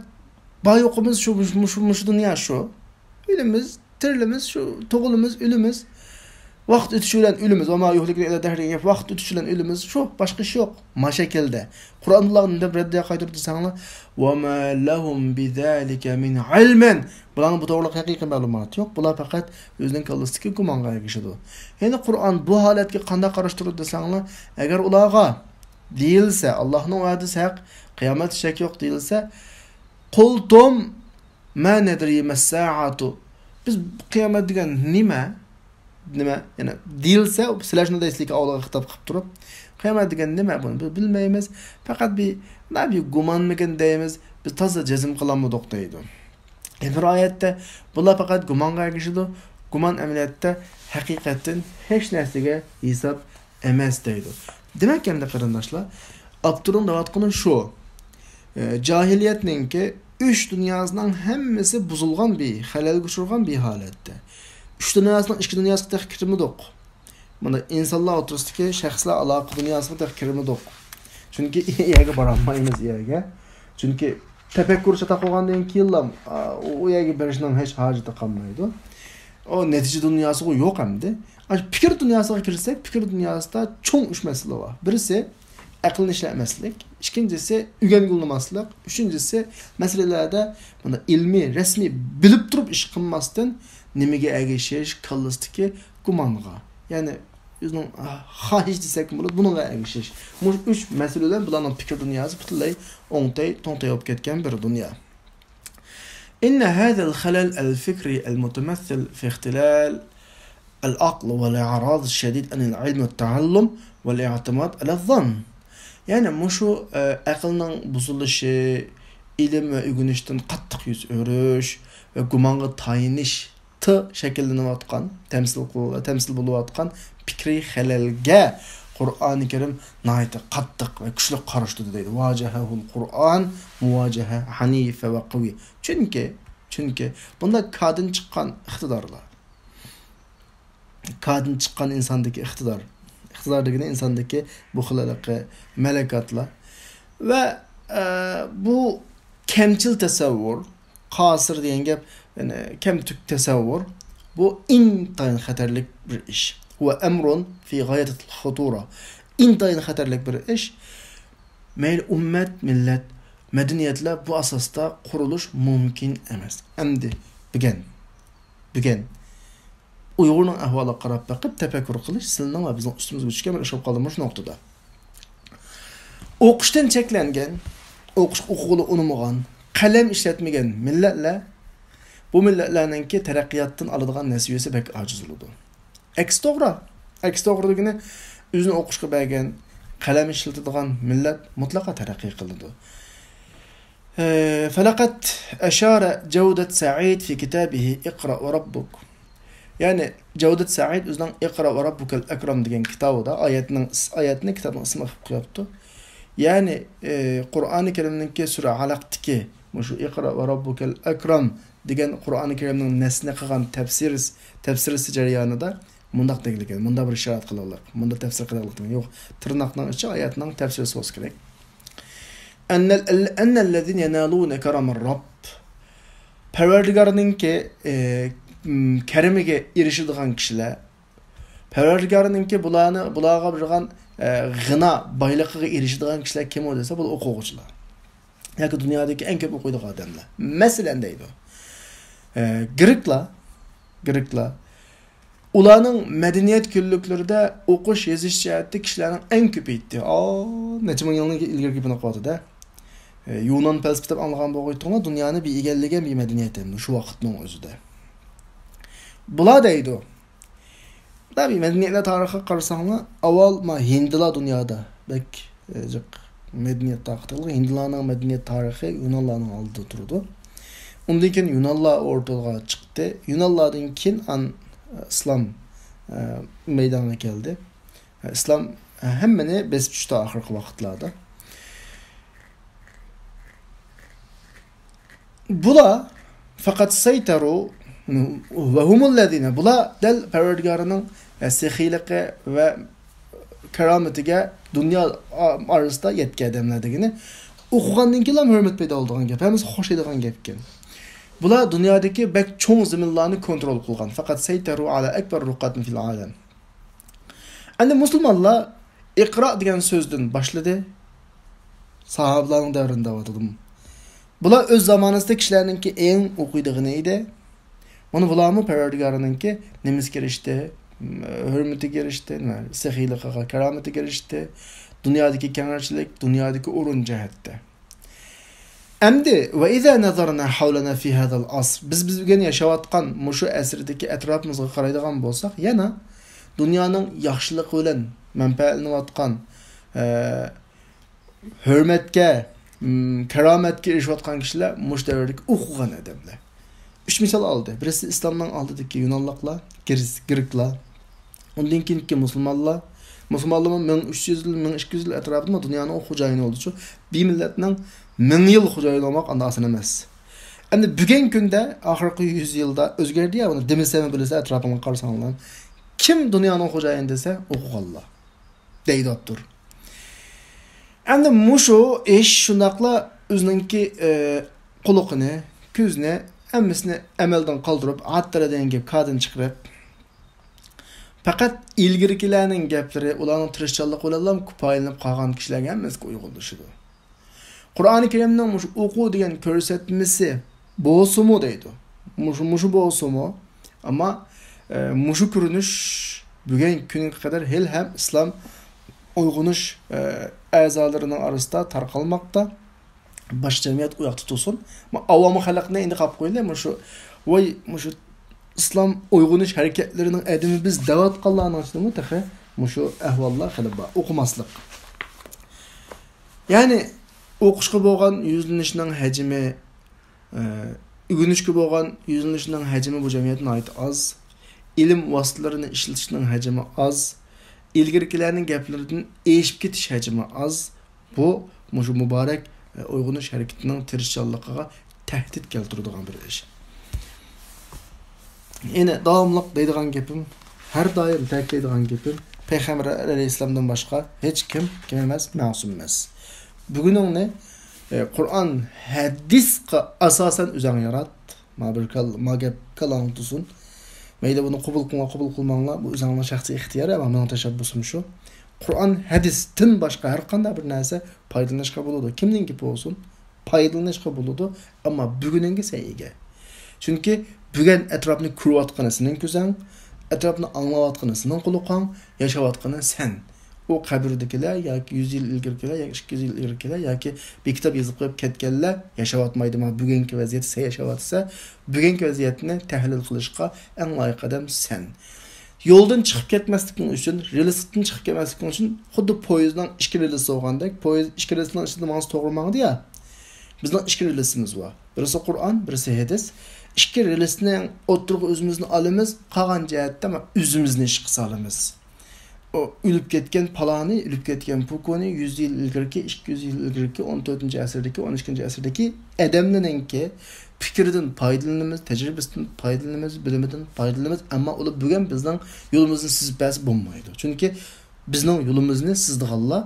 بار يوقىمىز شۇ، مۇشۇ، مۇشۇ دۇنيا شۇ. ئۆلىمىز، تىرىلىمىز، شۇ، تۇغۇلىمىز، ئۆلىمىز. ۋاقىت ئۆتۈشى بىلەن ئۆلىمىز. وما يهلكنا إلا الدهر دېگەن گەپ، ۋاقىت ئۆتۈشى بىلەن ئۆلىمىز. شۇ، باشقا ئىش يوق. ما شەكىلدە. قۇرئان بۇلارغا نېمە دەپ رەددىيە قايتۇرۇپ دېسەڭلار، وما لهم بذلك من علم. بۇلارنىڭ بۇ توغرىلىق ھەقىقىي مەلۇماتى يوق. بۇلار پەقەت ئۆزىنىڭ كاللىسىدىكى گۇمانغا ئەگىشىدۇ. يەنى قۇرئان بۇ ھالەتكە قانداق قاراشتۇرىدۇ دېسەڭلار، ئەگەر ئۇلارغا دېيىلسە، ئاللاھنىڭ ۋەدىسى ھەق، قىيامەتتە شەك يوق دېيىلسە، قلتم ما ندري ما الساعة. بىز قىيامەت دېگەن نېمە؟ نېمە؟ يەنى دېيىلسە، سىلەر شۇنداق دەيسىلەركى ئاۋۇلارغا خىتاب قىلىپ تۇرۇپ، قىيامەت دېگەن نېمە؟ بۇنى بىز بىلمەيمىز. پەقەت بىر، بىر گۇمانمىكىن دەيمىز. بىز تازا جەزم قىلالمىدۇق دەيدۇ. يەنە بىر ئايەتتە، بۇلار پەقەت گۇمانغا ئەگىشىدۇ. گۇمان ئەمەلىيەتتە ھەقىقەتتىن ھېچ نەرسىگە ھېساب ئەمەس دەيدۇ. دېمەك، ئەمدى قېرىنداشلار، ئاپتورنىڭ دەۋاتقىنى شۇ. ئە، جاھىلىيەتنىڭكى ئۈچ دۇنياسىنىڭ ھەممىسى بۇزۇلغان بىر، خەلەلگە ئۇچرىغان بىر ھالەتتە. ئۈچ دۇنياسىنىڭ ئىككى دۇنياسىغا تېخى كىرمىدۇق. مانا ئىنسانلار ئوتتۇرىسىدىكى شەخسلەر ئالاقە دۇنياسىغا تېخى كىرمىدۇق. چۈنكى ئۇ يەرگە بارالمايمىز، ئۇ يەرگە. چۈنكى تەپەككۇر چاتاق بولغاندىن كېيىنلا، ئا، ئۇ يەرگە بېرىشنىڭ ھېچ ھاجىتى قالمايدۇ. ئۇ نەتىجە دۇنياسىغۇ يوق ئەمدى. ئاشۇ پىكىر دۇنياسىغا كىرسەك، پىكىر دۇنياسىدا چوڭ ئۈچ مەسىلە بار. بىرسى، ئەقىلنى ئىشلەتمەسلىك، ئىككىنچىسى، ئۆگەنگىلى ئۇنىماسلىق، ئۈچىنچىسى، مەسىلىلەردە بۇنى ئىلمىي، رەسمىي بىلىپ تۇرۇپ ئىش قىلماستىن، نېمىگە ئەگىشىش؟ كاللىسىدىكى گۇمانغا. يەنى ئۆزىنىڭ، ئا، خاھىشى دېسەكمۇ بولىدۇ، بۇنىڭغا ئەگىشىش. مۇشۇ ئۈچ مەسىلە بىلەن بۇلارنىڭ پىكىر دۇنياسى پۈتۈنلەي ئوڭتەي، توڭتەي بولۇپ كەتكەن بىر دۇنيا. إن هذا الخلل الفكري المتمثل في اختلال العقل والإعراض الشديد عن العلم والتعلم والاعتماد على الظن. يەنى مۇشۇ، ئە، ئەقىلنىڭ بۇزۇلۇشى، ئىلىم ۋە ئۆگىنىشتىن قاتتىق يۈز ئۆرۈش ۋە گۇمانغا تايىنىش تى شەكىللىنىۋاتقان، تەمسىل قىل-، تەمسىل بولۇۋاتقان پىكرىي خەلەلگە قۇرئانى كەرىم ناھايىتى قاتتىق ۋە كۈچلۈك قارشى تۇردى دەيدۇ. واجهه القرآن مواجهة عنيفة وقوية. چۈنكى، چۈنكى بۇنداق كادىن چىققان ئىقتىدارلار. كادىن چىققان ئىنساندىكى ئىقتىدار. ئىقتىدار دېگىنى ئىنساندىكى بۇ خىل ھېلىقى مەلەكاتلار. ۋە، ئە، بۇ كەمچىل تەسەۋۋۇر، قاسىر دېگەن گەپ، يەنى كەمتۈك تەسەۋۋۇر، بۇ ئىنتايىن خەتەرلىك بىر ئىش. وأمر في غاية الخطورة. ئىنتايىن خەتەرلىك بىر ئىش. مەيلى ئۈممەت، مىللەت، مەدەنىيەتلەر بۇ ئاساستا قۇرۇلۇش مۇمكىن ئەمەس. ئەمدى بۈگۈن، بۈگۈن ئۇيغۇرنىڭ ئەھۋالىغا قاراپ بېقىپ تەپەككۇر قىلىش سىلىنىڭ ۋە بىزنىڭ ئۈستىمىزگە چۈشكەن بىر ئىش بولۇپ قالدى مۇشۇ نۇقتىدا. ئوقۇشتىن چەكلەنگەن، ئوقۇشقا ئوقۇغىلى ئۇنىمىغان، قەلەم ئىشلەتمىگەن مىللەتلەر، بۇ مىللەتلەرنىڭكى تەرەققىياتتىن ئالىدىغان نەسىۋىسى بەك ئاجىز بولىدۇ. ئەكسى توغرا. ئەكسى توغرا دېگىنى، ئۆزىنى ئوقۇشقا بەرگەن، قەلەم ئىشلىتىدىغان مىللەت مۇتلەقا تەرەققىي قىلىدۇ. ئە، فلقد أشار جودة سعيد في كتابه اقرأ وربك. يەنى جودة سعيد ئۆزىنىڭ اقرأ وربك الأكرم دېگەن كىتابىدا ئايەتنىڭ، ئايەتنى كىتابنىڭ ئىسمى قىلىپ قويۇپتۇ. يەنى، ئە، قۇرئانى كەرىمنىڭكى سۈرە ئەلەقتىكى مۇشۇ اقرأ وربك الأكرم دېگەن قۇرئانى كەرىمنىڭ نەسلىنى قىلغان تەپسىر، تەپسىرىسى جەريانىدا مۇنداق دېگىلىكەن، مۇنداق بىر ئىشارەت قىلغانلىق، مۇنداق تەپسىر قىلغانلىق دېگەن يوق. تىرناقنىڭ ئىچى ئايەتنىڭ تەپسىرىسى بولسا كېرەك. أن ال-، أن الذين ينالون كرم الرب. پەرۋەردىگارنىڭكى، ئى، م، كەرىمىگە ئېرىشىدىغان كىشىلەر، پەرۋەردىگارنىڭكى بۇلارنى، بۇلارغا بېرىدىغان، ئى، غىنا بايلىقىغا ئېرىشىدىغان كىشىلەر كىم ئۇ دېسە، بۇ ئوقۇغۇچىلار. ياكى دۇنيادىكى ئەڭ كۆپ ئوقۇيدىغان ئادەملەر. مەسىلەن دەيدۇ، ئە، گرېكلار، گرېكلار، ئۇلارنىڭ مەدەنىيەت كۈنلۈكلىرىدە ئوقۇش، يېزىش جەھەتتە كىشىلەرنىڭ ئەڭ كۆپىيىتتى. ئا، نەچچە مىڭ يىلنىڭ ئىلگىرىكى گېپىنى قىلىۋاتىدۇ. ئە، يۇنان پەلسەپە دەپ ئاڭلىغان بولغىيتتۇڭلار، دۇنيانى بىر ئىگىلىگەن بىر مەدەنىيەت ئەمدى شۇ ۋاقىتنىڭ ئۆزىدە. بۇلار دەيدۇ، بۇنداق بىر مەدەنىيەتلەر تارىخىغا قارىساڭلار، ئاۋۋال ما ھىندىلار دۇنيادا بەك، ئە، جىق مەدەنىيەت تارقىتىلغان. ھىندىلارنىڭ مەدەنىيەت تارىخى يۇنانلارنىڭ ئالدىدا تۇرىدۇ. ئۇندىن كېيىن يۇنانلار ئورتىغا چىقتى. يۇنانلاردىن كېيىن ئان-، ئىسلام، ئە، مەيدانغا كەلدى. ئىسلام ھەممىنى بېسىپ چۈشتى ئاخىرقى ۋاقىتلاردا. بۇلار فەقەت سەيتەرۇ ۋە ھۇمۇللەزىنە، بۇلار دەل پەرۋەردىگارىنىڭ سېخىيلىقى ۋە كارامىتىگە دۇنيا ئارىسىدا يەتكەن ئادەملەر دېگىنى. ئوقۇغاندىن كېيىنلا ھۆرمەت پەيدا بولىدىغان گەپ، ھەممىسى خۇش دەيدىغان گەپكەن. بۇلار دۇنيادىكى بەك چوڭ زېمىنلارنى كونترول قىلغان. فەقەت سەيتەرۇ ئەلە ئەكبەر رۇقەتىن فىل ئالەم. ئەمدى مۇسۇلمانلار ئىقرا دېگەن سۆزدىن باشلىدى. ساھابىلارنىڭ دەۋرىنى دەۋاتىدۇ. بۇلار ئۆز زامانىسىدا كىشىلەرنىڭكى ئەڭ ئوقۇيدىغىنى ئىدى. مانا بۇلارمۇ پەرۋەردىگارىنىڭكى نېمىسىگە ئېرىشتى؟ ھۆرمىتىگە ئېرىشتى، نېمە، سېخىيلىقىغا، كارامىتىگە ئېرىشتى. دۇنيادىكى كەڭرىچىلىك، دۇنيادىكى ئورۇن جەھەتتە. ئەمدى، ۋە ئىزا نەزەرنا ھەۋلەنا فى ھازەل ئەسر. بىز، بىز بۈگۈن ياشاۋاتقان مۇشۇ ئەسىردىكى ئەتراپىمىزغا قارايدىغان بولساق، يەنە دۇنيانىڭ ياخشىلىقى بىلەن، مەنپەئەتلىنىۋاتقان، ئە، ھۆرمەتكە، م، كارامەتكە ئېرىشىۋاتقان كىشىلەر مۇشۇ دەۋردىكى ئوقۇغان ئادەملەر. ئۈچ مىسال ئالدى. بىرسى ئىسلامنىڭ ئالدىدىكى يۇنانلىقلار، گىرس-، گرېكلار. ئۇندىن كېيىنكى مۇسۇلمانلار. مۇسۇلمانلارمۇ مىڭ ئۈچ يۈز يىل، مىڭ ئىككى يۈز يىل ئەتراپىدا دۇنيانىڭ خوجايىنى بولدى. شۇ بىر مىللەتنىڭ مىڭ يىل خوجايىنى بولماق ئانداق ئاسان ئەمەس. ئەمدى بۈگۈنكى كۈندە ئاخىرقى يۈز يىلدا ئۆزگەردى يا، بۇنى دېمىسەممۇ بىلىسىلەر، ئەتراپىڭلارغا قارىساڭلار. كىم دۇنيانىڭ خوجايىنى دېسە، ئوقۇغانلار. دەيدۇ ئاپتور. ئەمدى مۇشۇ ئىش شۇنداقلا ئۆزىنىڭكى، ئى، قۇلىقىنى، كۆزىنى، ھەممىسىنى ئەمەلدىن قالدۇرۇپ، ئاتتىرا دېگەن گەپ كادىن چىقىرىپ، پەقەت ئىلگىرىكىلەرنىڭ گەپلىرى، ئۇلارنىڭ تىرىشچانلىقى بىلەنلا پايدىلىنىپ قالغان كىشىلەرگە ھەممىسىگە ئۇيغۇنلىشىدۇ. قۇرئانى كەرىمنىڭ مۇشۇ ئوقۇ دېگەن كۆرسەتمىسى بولسىمۇ دەيدۇ. مۇشۇ، مۇشۇ بولسىمۇ، ئەمما، ئە، مۇشۇ كۆرۈنۈش بۈگۈنكى كۈنگە قەدەر ھېلىھەم ئىسلام ئويغىنىش، ئە، ئەزالىرىنىڭ ئارىسىدا تارقالماقتا. باش جەمئىيەت ئۇ ياقتا تۇرسۇن. ما-، ئاۋامى خەلقنى ئەندىشە قىلىپ قويىلى، مۇشۇ، ۋاي، مۇشۇ ئىسلام ئويغىنىش ھەرىكەتلىرىنىڭ ئادىمى بىز دەۋاتقانلارنىڭ ئىچىدىمۇ تېخى مۇشۇ ئەھۋاللار خېلى بار. ئوقۇماسلىق. يەنى ئوقۇشقا بولغان يۈزلىنىشنىڭ ھەجمى، ئە، ئۆگىنىشكە بولغان يۈزلىنىشنىڭ ھەجمى بۇ جەمئىيەتتە ناھايىتى ئاز. ئىلىم ۋاسىتىلىرىنى ئىشلىتىشنىڭ ھەجمى ئاز. ئىلگىرىكىلەرنىڭ گەپلىرىدىن ئېشىپ كېتىش ھەجمى ئاز. بۇ مۇشۇ مۇبارەك، ئە، ئويغىنىش ھەرىكىتىنىڭ تىرىشچانلىقىغا تەھدىت كەلتۈرىدىغان بىر ئىش. يەنە داۋاملىق دەيدىغان گېپىم، ھەر دائىم تەكىتلەيدىغان گېپىم، پەيغەمبەر ئەلەيھىسسالامدىن باشقا ھېچ كىم، كىم ئەمەس، مەسۇم ئەمەس. بۈگۈنۈڭنى، ئە، قۇرئان، ھەدىسقا ئاساسەن ئۆزۈڭ يارات. ما بىر كال-، ما گەپ كاللاڭدا تۇرسۇن. مەيلى بۇنى قوبۇل قىلىڭلار، قوبۇل قىلماڭلار، بۇ ئۆزۈڭلارنىڭ شەخسىي ئىختىيارى، ئەمما مېنىڭ تەشەببۇسۇم شۇ. قۇرئان، ھەدىستىن باشقا ھەر قانداق بىر نەرسە پايدىلىنىشقا بولىدۇ. كىمنىڭ گېپى بولسۇن، پايدىلىنىشقا بولىدۇ، ئەمما بۈگۈنۈڭگە سەن ئىگە. چۈنكى بۈگۈن ئەتراپنى كۆرۈۋاتقىنى سېنىڭ كۆزۈڭ، ئەتراپنى ئاڭلاۋاتقىنى سېنىڭ قۇلىقىڭ، ياشاۋاتقىنى سەن. ئۇ قەبرىدىكىلەر ياكى يۈز يىل ئىلگىرىكىلەر ياكى ئىككى يۈز يىل ئىلگىرىكىلەر ياكى بىر كىتاب يېزىپ قويۇپ كەتكەنلەر ياشاۋاتمايدۇ. مانا بۈگۈنكى ۋەزىيەتتە سەن ياشاۋاتىسەن، بۈگۈنكى ۋەزىيەتنى تەھلىل قىلىشقا ئەڭ لايىق ئادەم سەن. يولدىن چىقىپ كەتمەسلىكىڭ ئۈچۈن، رېلىستىن چىقىپ كەتمەسلىكىڭ ئۈچۈن خۇددى پويىزنىڭ ئىككى رېلىسى بولغاندەك، پويىز ئىككى رېلىسىنىڭ ئىچىدە ماڭسا توغرا ماڭىدۇ يا. بىزنىڭ ئىككى رېلىسىمىز بار. بىرسى قۇرئان، بىرسى ھەدىس. ئىككى رېلىسنىڭ ئوتتۇرىغا ئۆزىمىزنى ئالىمىز، قالغان جەھەتتە مانا ئۆزىمىزنى ئىشقا سالىمىز. ئۇ ئۆلۈپ كەتكەن پالانى، ئۆلۈپ كەتكەن پۇكونى يۈز يىل ئىلگىرىكى، ئىككى يۈز يىل ئىلگىرىكى، ئون تۆتىنچى ئەسىردىكى، ئون ئىككىنچى ئەسىردىكى ئادەملىرىنىڭكى پىكرىدىن پايدىلىنىمىز، تەجرىبىسىدىن پايدىلىنىمىز، بىلىمىدىن پايدىلىنىمىز، ئەمما ئۇلار بۈگۈن بىزنىڭ يولىمىزنى سىزىپ بەرسە بولمايدۇ. چۈنكى بىزنىڭ يولىمىزنى سىزىدىغانلار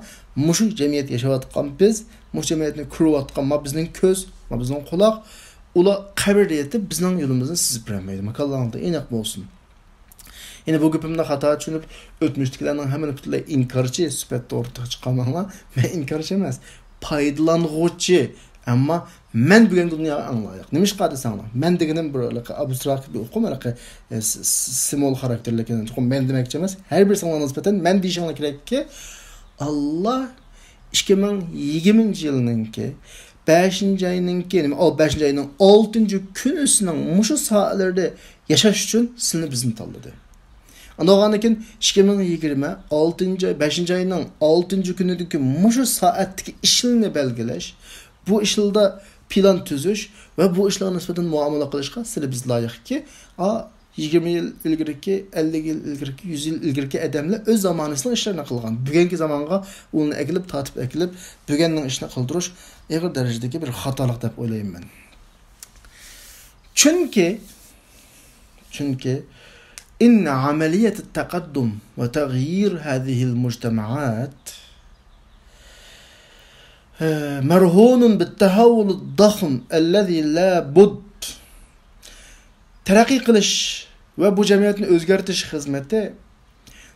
مۇشۇ جەمئىيەتتە ياشاۋاتقان بىز، مۇشۇ جەمئىيەتنى كۆرۈۋاتقان ما بىزنىڭ كۆز، ما بىزنىڭ قۇلاق، ئۇلار قەبرىدە يېتىپ بىزنىڭ يولىمىزنى سىزىپ بېرەلمەيدۇ. ماكانلارىڭلار ئېنىق بولسۇن. يەنە بۇ گېپىمنى خاتا چۈشىنىپ، ئۆتمۈشتىكىلەرنىڭ ھەممىنى پۈتۈنلەي ئىنكارچى سۈپەتتە ئورتىغا چىقارماڭلار. مەن ئىنكارچى ئەمەس. پايدىلانغۇچى، ئەمما مەن بۈگۈنكى دۇنياغا ئەڭ لايىق. نېمىشقا دېسەڭلار، مەن دېگىنىم بىر ھېلىقى ئابستراكت بىر ئۇقۇم، ھېلىقى، ئە، س-، س-، سىمۋول خاراكتېرلىك، يەنى چوقۇم مەن دېمەكچى ئەمەس. ھەر بىرسىڭلارغا نىسبەتەن مەن دېيىشىڭلار كېرەككى، ئاللا ئىككى مىڭ يىگىرمىنچى يىلنىڭكى بەشىنچى ئاينىڭكى، نېمە، ئاۋۇ بەشىنچى ئاينىڭ ئالتىنچى كۈنىسىنىڭ مۇشۇ سائەتلىرىدە ياشاش ئۈچۈن سىلىنى بىزنى تاللىدى. ئاندىن كېيىن ئىككى مىڭ يىگىرمە ئالتىنچى ئاي، بەشىنچى ئاينىڭ ئالتىنچى كۈنىدىكى مۇشۇ سائەتتىكى ئىشلىرىنى بەلگىلەش، بۇ ئىشلاردا پىلان تۈزۈش ۋە بۇ ئىشلارغا نىسبەتەن مۇئامىلە قىلىشقا سىلى بىز لايىقكى، ئا، يىگىرمە يىل ئىلگىرىكى، ئەللىك يىل ئىلگىرىكى، يۈز يىل ئىلگىرىكى ئادەملەر ئۆز زامانىسىنىڭ ئىشلىرىنى قىلغان. بۈگۈنكى زامانغا ئۇلارنى ئەكېلىپ، تارتىپ ئەكېلىپ، بۈگۈننىڭ ئىشىنى قىلدۇرۇش ئېغىر دەرىجىدىكى بىر خاتالىق دەپ ئويلايمەن مەن. چۈنكى، چۈنكى، إن عملية التقدم وتغيير هذه المجتمعات، آه، مرهون بالتحول الضخم الذي لا بد. تەرەققىي قىلىش ۋە بۇ جەمئىيەتنى ئۆزگەرتىش خىزمىتى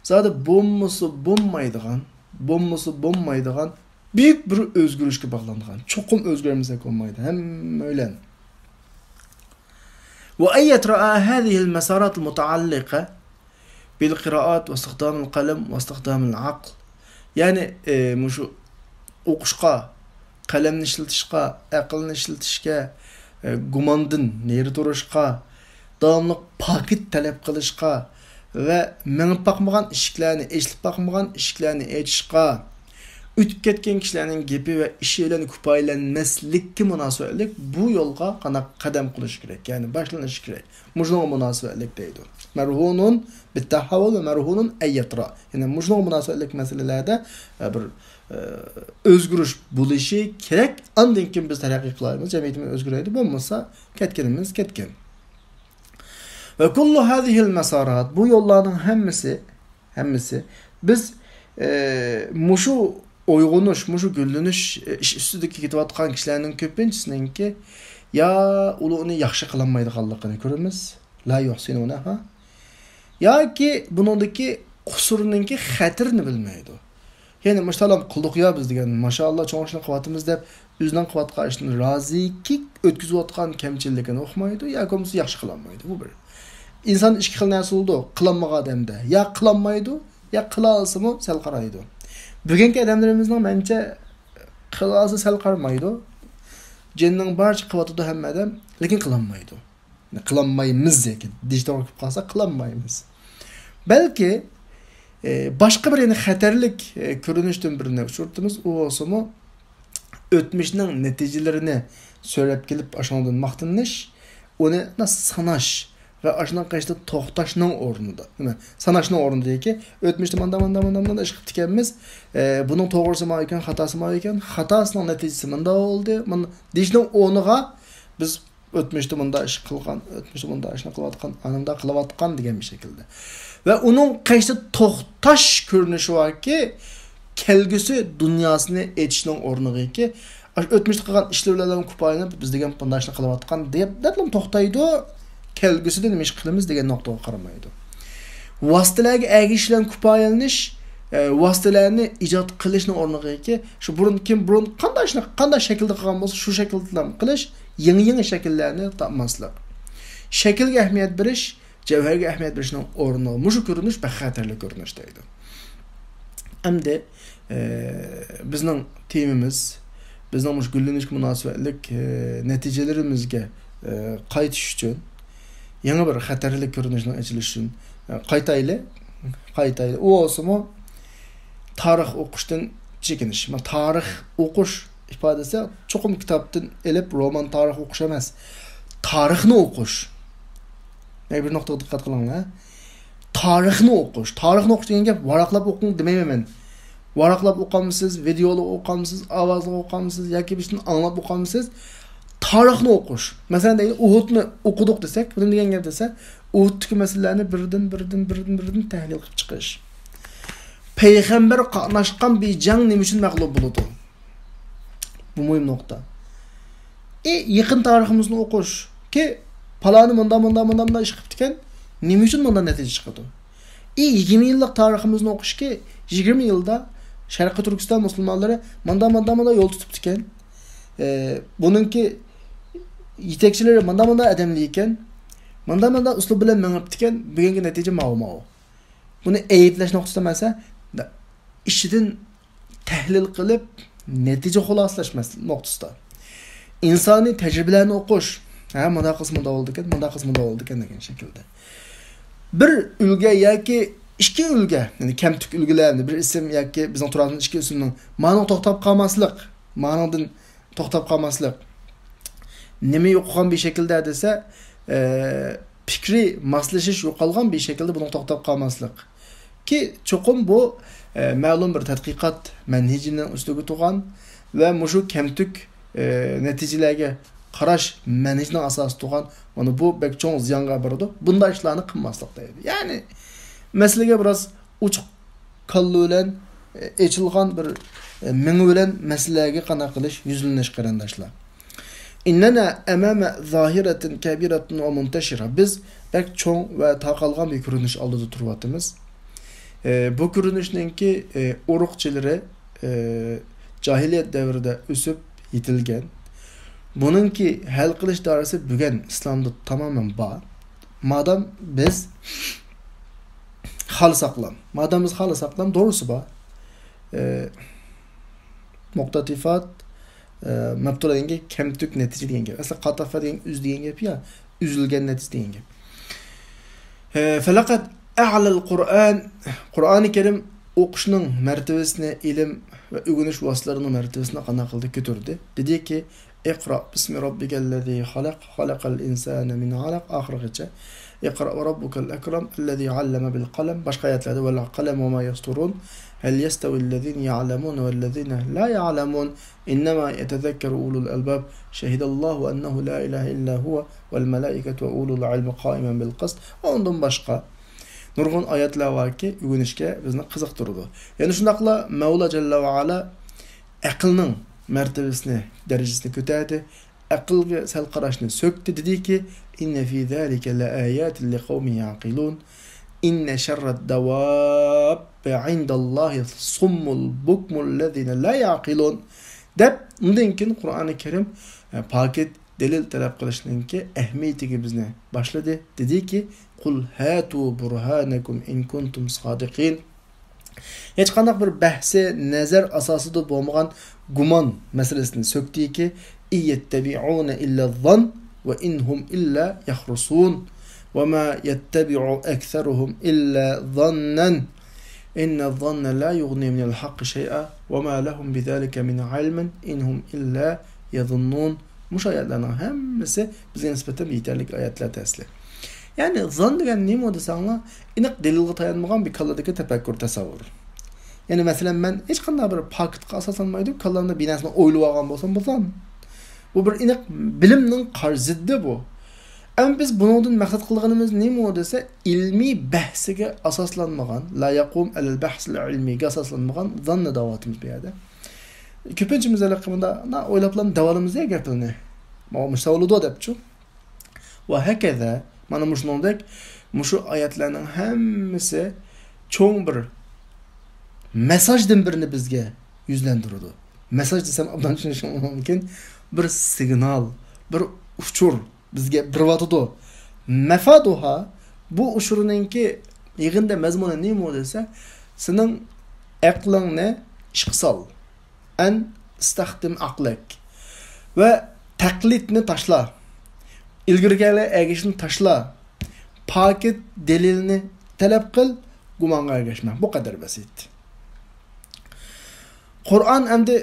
زادى بولمىسا بولمايدىغان، بولمىسا بولمايدىغان بۈيۈك بىر ئۆزگىرىشكە باغلانغان. چوقۇم ئۆزگەرمىسەك بولمايدۇ، ھەممەيلەن. وأن يتراءى هذه المسارات المتعلقة بالقراءة واستخدام القلم واستخدام العقل. يەنى، ئى، مۇشۇ ئوقۇشقا، قەلەمنى ئىشلىتىشقا، ئەقىلنى ئىشلىتىشكە، ئى، گۇماندىن نېرى تۇرۇشقا، داۋاملىق پاكىت تەلەپ قىلىشقا ۋە مېڭىپ باقمىغان ئىشىكلەرنى، ئېچىلىپ باقمىغان ئىشىكلەرنى ئېچىشقا، ئۆتۈپ كەتكەن كىشىلەرنىڭ گېپى ۋە ئىشى بىلەن كۇپايىلەنمەسلىككە مۇناسىۋەتلىك بۇ يولغا قانداق قەدەم قويۇش كېرەك، يەنى باشلىنىش كېرەك. مۇشۇنىڭغا مۇناسىۋەتلىك دەيدۇ. مرهون بالتحول ومرهون أن يتراءى. يەنى مۇشۇنىڭغا مۇناسىۋەتلىك مەسىلىلەردە، ئە، بىر، ئە، ئۆزگىرىش بولۇشى كېرەك. ئاندىن كېيىن بىز تەرەققىي قىلالايمىز، جەمئىيىتىمىز ئۆزگىرەيدۇ. بولمىسا كەتكىنىمىز كەتكەن. وكل هذه المسارات، بۇ يوللارنىڭ ھەممىسى، ھەممىسى بىز، ئە، مۇشۇ ئويغىنىش، مۇشۇ گۈللىنىش، ئە، ئىش ئۈستىدىكى كېتىۋاتقان كىشىلەرنىڭ كۆپىنچىسىنىڭكى يا ئۇلارنى ياخشى قىلالمايدىغانلىقىنى كۆرىمىز، لا يحسنونها، ياكى بۇنىڭدىكى قۇسۇرنىڭكى خەتىرىنى بىلمەيدۇ. يەنى مۇشۇ تالام قىلدۇق يا بىز دېگەن، ماشائاللا، چوڭ ئىشنى قىلىۋاتىمىز دەپ، ئۆزىنىڭ قىلىۋاتقان ئىشىدىن رازىكى ئۆتكۈزۈۋاتقان كەمچىللىكىنى ئۇقمايدۇ ياكى بولمىسا ياخشى قىلالمايدۇ. بۇ بىر. ئىنسان ئىككى خىل نەرسە بولىدۇ، قىلالمىغان ئادەمدە. يا قىلالمايدۇ، يا قىلالسىمۇ سەل قارايدۇ. بۈگۈنكى ئادەملىرىمىزنىڭ مەنچە قىلالسا سەل قارىمايدۇ. جېنىنىڭ بارىچە قىلىۋاتىدۇ ھەممە ئادەم، لېكىن قىلالمايدۇ. قىلالمايمىز ياكى دېيىش توغرا كېلىپ قالسا، قىلالمايمىز. بەلكى، ئى، باشقا بىر يەنە خەتەرلىك، ئى، كۆرۈنۈشتىن بىرىنى ئۇچرىتىمىز. ئۇ بولسىمۇ ئۆتمۈشنىڭ نەتىجىلىرىنى سۆرەپ كېلىپ، ئاشۇنىڭدىن ماختىنىش، ئۇنى ساناش ۋە ئاشۇنىڭ قېشىدا توختاشنىڭ ئورنىدا، نېمە، ساناشنىڭ ئورنىدا ياكى ئۆتمۈشتە ماندا، ماندا، ماندا، ماندا ئىش قىپتىكەنمىز. ئى، بۇنىڭ توغرىسى ماۋۇ ئىكەن، خاتاسى ماۋۇ ئىكەن، خاتاسىنىڭ نەتىجىسى ماندا بولدى، ماندا دېيىشنىڭ ئورنىغا بىز ئۆتمۈشتە مۇنداق ئىش قىلغان، ئۆتمۈشتە مۇنداق ئىشنى قىلىۋاتقان، ئانىمۇنداق قىلىۋاتقان دېگەن بىر شەكىلدە. ۋە ئۇنىڭ قېشىدا توختاش كۆرۈنۈشى باركى، كەلگۈسى دۇنياسىنى ئېچىشنىڭ ئورنىغىكى، ئاشۇ ئۆتمۈشتە قىلغان ئىشلىرى بىلەن كۇپايىلىنىپ، بىز دېگەن بۇنداق ئىشنى قىلىۋاتقان دەپ، دەپلا توختايدۇ. كەلگۈسىدە نېمە ئىش قىلىمىز دېگەن نۇقتىغا قارىمايدۇ. ۋاسىتىلەرگە ئەگىشىش بىلەن كۇپايىلىنىش، ئە، ۋاسىتىلەرنى ئىجاد قىلىشنىڭ ئورنىغىكى، شۇ بۇرۇن، كىم بۇرۇن قانداق ئىشنى، قانداق شەكىلدە قىلغان بولسا، شۇ شەكىلدە قىلىش، يېڭى، يېڭى شەكىللەرنى تاپماسلىق. شەكىلگە ئەھمىيەت بېرىش، جەۋھەرگە ئەھمىيەت بېرىشنىڭ ئورنىغا مۇشۇ كۆرۈنۈش بەك خەتەرلىك كۆرۈنۈش دەيدۇ. ئەمدى، ئە، بىزنىڭ تېمىمىز، بىزنىڭ مۇشۇ گۈللىنىشكە مۇناسىۋەتلىك، ئە، نەتىجىلىرىمىزگە، ئە، قايتىش ئۈچۈن، يېڭى بىر خەتەرلىك كۆرۈنۈشنىڭ ئېچىلىشى ئۈچۈن، ئە، قايتايلى، قايتايلى. ئۇ بولسىمۇ تارىخ ئوقۇشتىن چېكىنىش. مانا، تارىخ ئوقۇش ئىپادىسى چوقۇم كىتابتىن ئېلىپ رومان تارىخ ئوقۇش ئەمەس. تارىخنى ئوقۇش. يەنە بىر نۇقتىغا دىققەت قىلىڭلار. تارىخنى ئوقۇش. تارىخنى ئوقۇش دېگەن گەپ ۋاراقلاپ ئوقۇڭ دېمەيمەن مەن. ۋاراقلاپ ئوقامسىز، ۋىدېئولار ئوقامسىز، ئاۋازلىق ئوقامسىز ياكى بىرسىدىن ئاڭلاپ ئوقامسىز، تارىخنى ئوقۇش. مەسىلەن، دەيلى، ئۇھۇدنى ئوقۇدۇق دېسەك، بۇ نېمە دېگەن گەپ دېسە، ئۇھۇدتىكى مەسىلىلەرنى بىردىن، بىردىن، بىردىن، بىردىن تەھلىل قىلىپ چىقىش. پەيغەمبەر قاتناشقان بىر جەڭ نېمە ئۈچۈن مەغلۇپ بولىدۇ؟ بۇ مۇھىم نۇقتا. ئى، يېقىن تارىخىمىزنى ئوقۇش. كى، پالانى مۇندا، مۇندا، مۇندا، مۇندا ئىش قىپتىكەن. نېمە ئۈچۈن مۇندا نەتىجە چىقىدۇ؟ ئى، يىگىرمە يىللىق تارىخىمىزنى ئوقۇشكى، يىگىرمە يىلدا شەرقىي تۈركىستان مۇسۇلمانلىرى ماندا، ماندا، ماندا يول تۇتۇپتىكەن. ئە، بۇنىڭكى يېتەكچىلىرى مۇنداق مۇنداق ئادەملەر ئىكەن، مۇنداق مۇنداق ئۇسلۇب بىلەن مېڭىپتىكەن، بۈگۈنكى نەتىجە ماۋۇ ماۋۇ. بۇنى ئەيىبلەش نۇقتىسى ئەمەس، ئىشىدىن تەھلىل قىلىپ، نەتىجە خۇلاسىلەش مەس-، نۇقتىسىدا. ئىنسانىي تەجرىبىلەرنى ئوقۇش، ھە، مۇنداق قىلسا مۇنداق بولىدىكەن، مۇنداق قىلسا مۇنداق بولىدىكەن دېگەن شەكىلدە. بىر ئۈلگە ياكى ئىككى ئۈلگە، يەنى كەمتۈك ئۈلگىلەرنى، بىر ئىسىم ياكى بىزنىڭ تۇرالىغان ئىككى ئىسىمنىڭ مانىڭ توختاپ قالماسلىق، مانىڭدىن توختاپ قالماسلىق. نېمە يوقالغان بىر شەكىلدە دېسە، ئە، پىكرى ماسلىشىش يوقالغان بىر شەكىلدە بۇنىڭ توختاپ قالماسلىق. كى، چوقۇم بۇ، ئە، مەلۇم بىر تەتقىقات مەنھىجىنىڭ ئۈستىگە تۇرغان ۋە مۇشۇ كەمتۈك، ئە، نەتىجىلەرگە قاراش مەنھىجىنىڭ ئاساسىدا تۇرغان، مانا بۇ بەك چوڭ زىيانغا بېرىدۇ. بۇنداق ئىشلارنى قىلماسلىق دەيدۇ. يەنى، مەسىلىگە بىراز ئوچۇق كاللا بىلەن، ئېچىلغان بىر مېڭە بىلەن مەسىلىلەرگە قانداق قىلىش، يۈزلىنىش، قېرىنداشلار. إننا أمام ظاهرة كبيرة ومنتشرة. بىز بەك چوڭ ۋە تارقالغان بىر كۆرۈنۈش ئالدىدا تۇرۇۋاتىمىز. ئە، بۇ كۆرۈنۈشنىڭكى، ئە، ئۇرۇقچىلىرى، ئە، جاھىلىيەت دەۋرىدە ئۆسۈپ يېتىلگەن. بۇنىڭكى ھەل قىلىش دائىرىسى بۈگۈن ئىسلامدا تامامەن بار. مادام بىز خالىساقلام. مادام بىز خالىساقلام، دورىسى بار. ئە، مۇقتەتىفات، ئە، مەپتۇلە دېگەن گەپ، كەمتۈك نەتىجە دېگەن گەپ. ئەسلى قاتافە دېگەن ئۈز دېگەن گەپ يا، ئۈزۈلگەن نەتىجە دېگەن گەپ. ئە، فەلەقەد ئەلەل قۇرئان، قۇرئانى كەرىم ئوقۇشنىڭ مەرتىۋىسىنى، ئىلىم ۋە ئۆگىنىش ۋاسىتىلىرىنىڭ مەرتىۋىسىنى قانداق قىلدى، كۆتۈردى. دېدىكى، اقرأ باسم ربك الذي خلق، خلق الإنسان من علق، ئاخىرغىچە. اقرأ وربك الأكرم الذي علم بالقلم. باشقا ئايەتلەردە، والقلم وما يسطرون. هل يستوي الذين يعلمون والذين لا يعلمون؟ إنما يتذكر أولو الألباب. شهد الله أنه لا إله إلا هو والملائكة وأولو العلم قائما بالقسط. ئۇندىن باشقا نۇرغۇن ئايەتلەر باركى، ئۆگىنىشكە بىزنى قىزىقتۇرىدۇ. يەنە شۇنداقلا مەۋلا جەللە ۋە ئالا ئەقىلنىڭ مەرتىۋىسىنى، دەرىجىسىنى كۆتەردى. ئەقىلگە سەل قاراشنى سۆكتى، دېدىكى، إن في ذلك لآيات لقوم يعقلون. إن شر الدواب عند الله الصم البكم الذين لا يعقلون. دەپ، ئۇندىن كېيىن قۇرئانى كەرىم، ئە، پاكىت دەلىل تەلەپ قىلىشنىڭكى ئەھمىيىتىگە بىزنى باشلىدى. دېدىكى، قل هاتوا برهانكم إن كنتم صادقين. ھېچقانداق بىر بەھسى نەزەر ئاساسىدا بولمىغان گۇمان مەسىلىسىنى سۆكتىكى، إن يتبعون إلا الظن وإن هم إلا يخرصون وما يتبع أكثرهم إلا ظنا إن الظن لا يغني من الحق شيئا وما لهم بذلك من علم إن هم إلا يظنون. مۇشۇ ئايەتلەرنىڭ ھەممىسى بىزگە نىسبەتەن يېتەرلىك ئايەتلەر ئەسلى. يەنى زان دېگەن نېمە دېسەڭلار، ئېنىق دەلىلگە تايانمىغان بىر كاللىدىكى تەپەككۇر، تەسەۋۋۇر. يەنى مەسىلەن، مەن ھېچقانداق بىر پاكىتقا ئاساسلانمايدۇ، كاللامدا بىر نەرسىنى ئويلىۋالغان بولسام، بۇ زان. بۇ بىر ئېنىق بىلىمنىڭ قارشى زىددى بۇ. ئەمما بىز بۇنىڭدىن مەقسەت قىلغىنىمىز نېمە دېسە، ئىلمىي بەھسىگە ئاساسلانمىغان، لا يقوم على البحث العلميگە ئاساسلانمىغان زاننى دەۋاتىمىز بۇ يەردە. كۆپىنچىمىز ھېلىقى مۇنداق، مۇنداق ئويلاپلا دەۋالىمىز يا گەپلەرنى. ماۋۇ مۇشۇ بولىدۇ دەپچۇ. ۋە ھەكەزە، مانا مۇشۇنىڭدەك، مۇشۇ ئايەتلەرنىڭ ھەممىسى چوڭ بىر مېساژدىن بىرنى بىزگە يۈزلەندۈرىدۇ. مېساژ دېسەم ئوبدان چۈشىنىشىڭىز مۇمكىن. بىر سىگنال، بىر ئۇچۇر بىزگە بېرىۋاتىدۇ. مەفادۇھا، بۇ ئۇچۇرنىڭكى يىغىندا مەزمۇنى نېمە دېسە، سېنىڭ ئەقلىڭنى ئىشقا سال. أن استخدم عقلك. ۋە تەقلىدنى تاشلا. ئىلگىرىكىلەرگە ئەگىشىشنى تاشلا. پاكىت دەلىلنى تەلەپ قىل، گۇمانغا ئەگەشمە. بۇ قەدەر بەسىت. قۇرئان ئەمدى،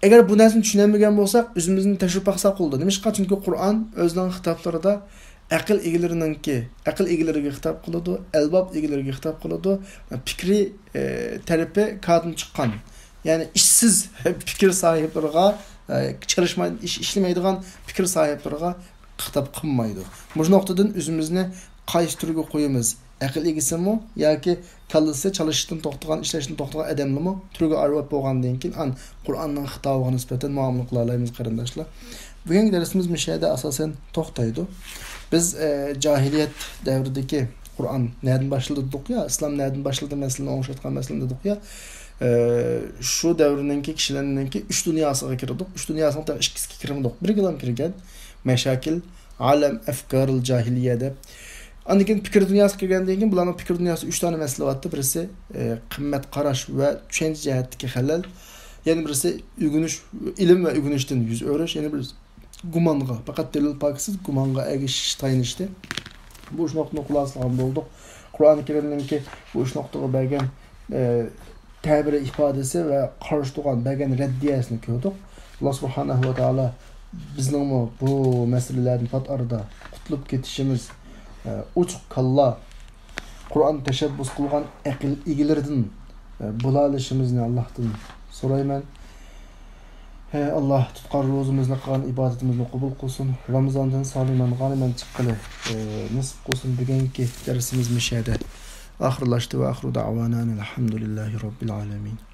ئەگەر بۇ نەرسىنى چۈشىنەلمىگەن بولساق، ئۆزىمىزنى تەكشۈرۈپ باقساق بولىدۇ. نېمىشقا؟ چۈنكى قۇرئان ئۆزىنىڭ خىتابلىرىدا ئەقىل ئىگىلىرىنىڭكى، ئەقىل ئىگىلىرىگە خىتاب قىلىدۇ، ئەلباب ئىگىلىرىگە خىتاب قىلىدۇ. پىكرى، ئە، تەرىپى كاردىن چىققان، يەنى ئىشسىز پىكىر ساھىبلىرىغا، ئە، چالىشماي-، ئىش ئىشلىمەيدىغان پىكىر ساھىبلىرىغا خىتاب قىلمايدۇ. مۇشۇ نۇقتىدىن ئۆزىمىزنى قايسى تۈرگە قويىمىز؟ ئەقىل ئىگىسىمۇ ياكى كاللىسى چالىشىشتىن توختىغان، ئىشلەشتىن توختىغان ئادەملىمۇ تۈرگە ئايرىۋەپ بولغاندىن كېيىن، ئان قۇرئاننىڭ خىتابىغا نىسبەتەن مۇئامىلە قىلالايمىز، قېرىنداشلار. بۈگۈنكى دەرسىمىز مۇشۇ يەردە ئاساسەن توختايدۇ. بىز، ئە، جاھىلىيەت دەۋرىدىكى قۇرئان نەدىن باشلىدى دېدۇق يا، ئىسلام نەدىن باشلىدى مەسىلىنى ئوڭشاتقان مەسىلىنى دېدۇق يا. ئە، شۇ دەۋرنىڭكى كىشىلەرنىڭكى ئۈچ دۇنياسىغا كىردۇق. ئۈچ دۇنياسىنىڭ تېخى ئىككىسىگە كىرمىدۇق. بىرگىلا كىرگەن. مەشاكىل، ئالەم، ئەفكارىل جاھىلىيە دەپ. ئاندىن كېيىن پىكىر دۇنياسىغا كىرگەندىن كېيىن بۇلارنىڭ پىكىر دۇنياسىدا ئۈچ دانە مەسىلە بارتتى. بىرسى، ئە، قىممەت قاراش ۋە چۈشەنچە جەھەتتىكى خەلەل. يەنە بىرسى ئۆگىنىش، ئىلىم ۋە ئۆگىنىشتىن يۈز ئۆرۈش. يەنە بىرسى گۇمانغا، پەقەت دەلىل پاكىتسىز گۇمانغا ئەگىشىش، تايىنىشتى. بۇ ئۈچ نۇقتىنى خۇلاسىلىغان بولدۇق. قۇرئان كەرىمنىڭكى بۇ ئۈچ نۇقتىغا بەرگەن، ئە، تەبىرى ئىپادىسى ۋە قارشى تۇرغان بەرگەن رەددىيەسىنى كۆردۇق. ئاللا سۇبھانەھۇ ۋە تائالا بىزنىڭمۇ بۇ مەسىلىلەردىن پات ئارىدا قۇتۇلۇپ كېتىشىمىز، ئە، ئوچۇق كاللا، قۇرئان تەشەببۇس قىلغان ئەقىل ئىگىلىرىدىن، ئە، بولالىشىمىزنى ئاللاھتىن سورايمەن. ھەي ئاللا، تۇتقان روزىمىزنى، قىلغان ئىبادىتىمىزنى قوبۇل قىلسۇن. رامىزاندىن سالىمان غانىمان چىققىلى، ئە، نېسىپ قىلسۇن. بۈگۈنكى دەرسىمىز مۇشۇ يەردە ئاخىرلاشتى. ۋە ئاخىرۇ دەئۋانا ئەنىل ھەمدۇلىللاھى رەببىل ئالەمىن.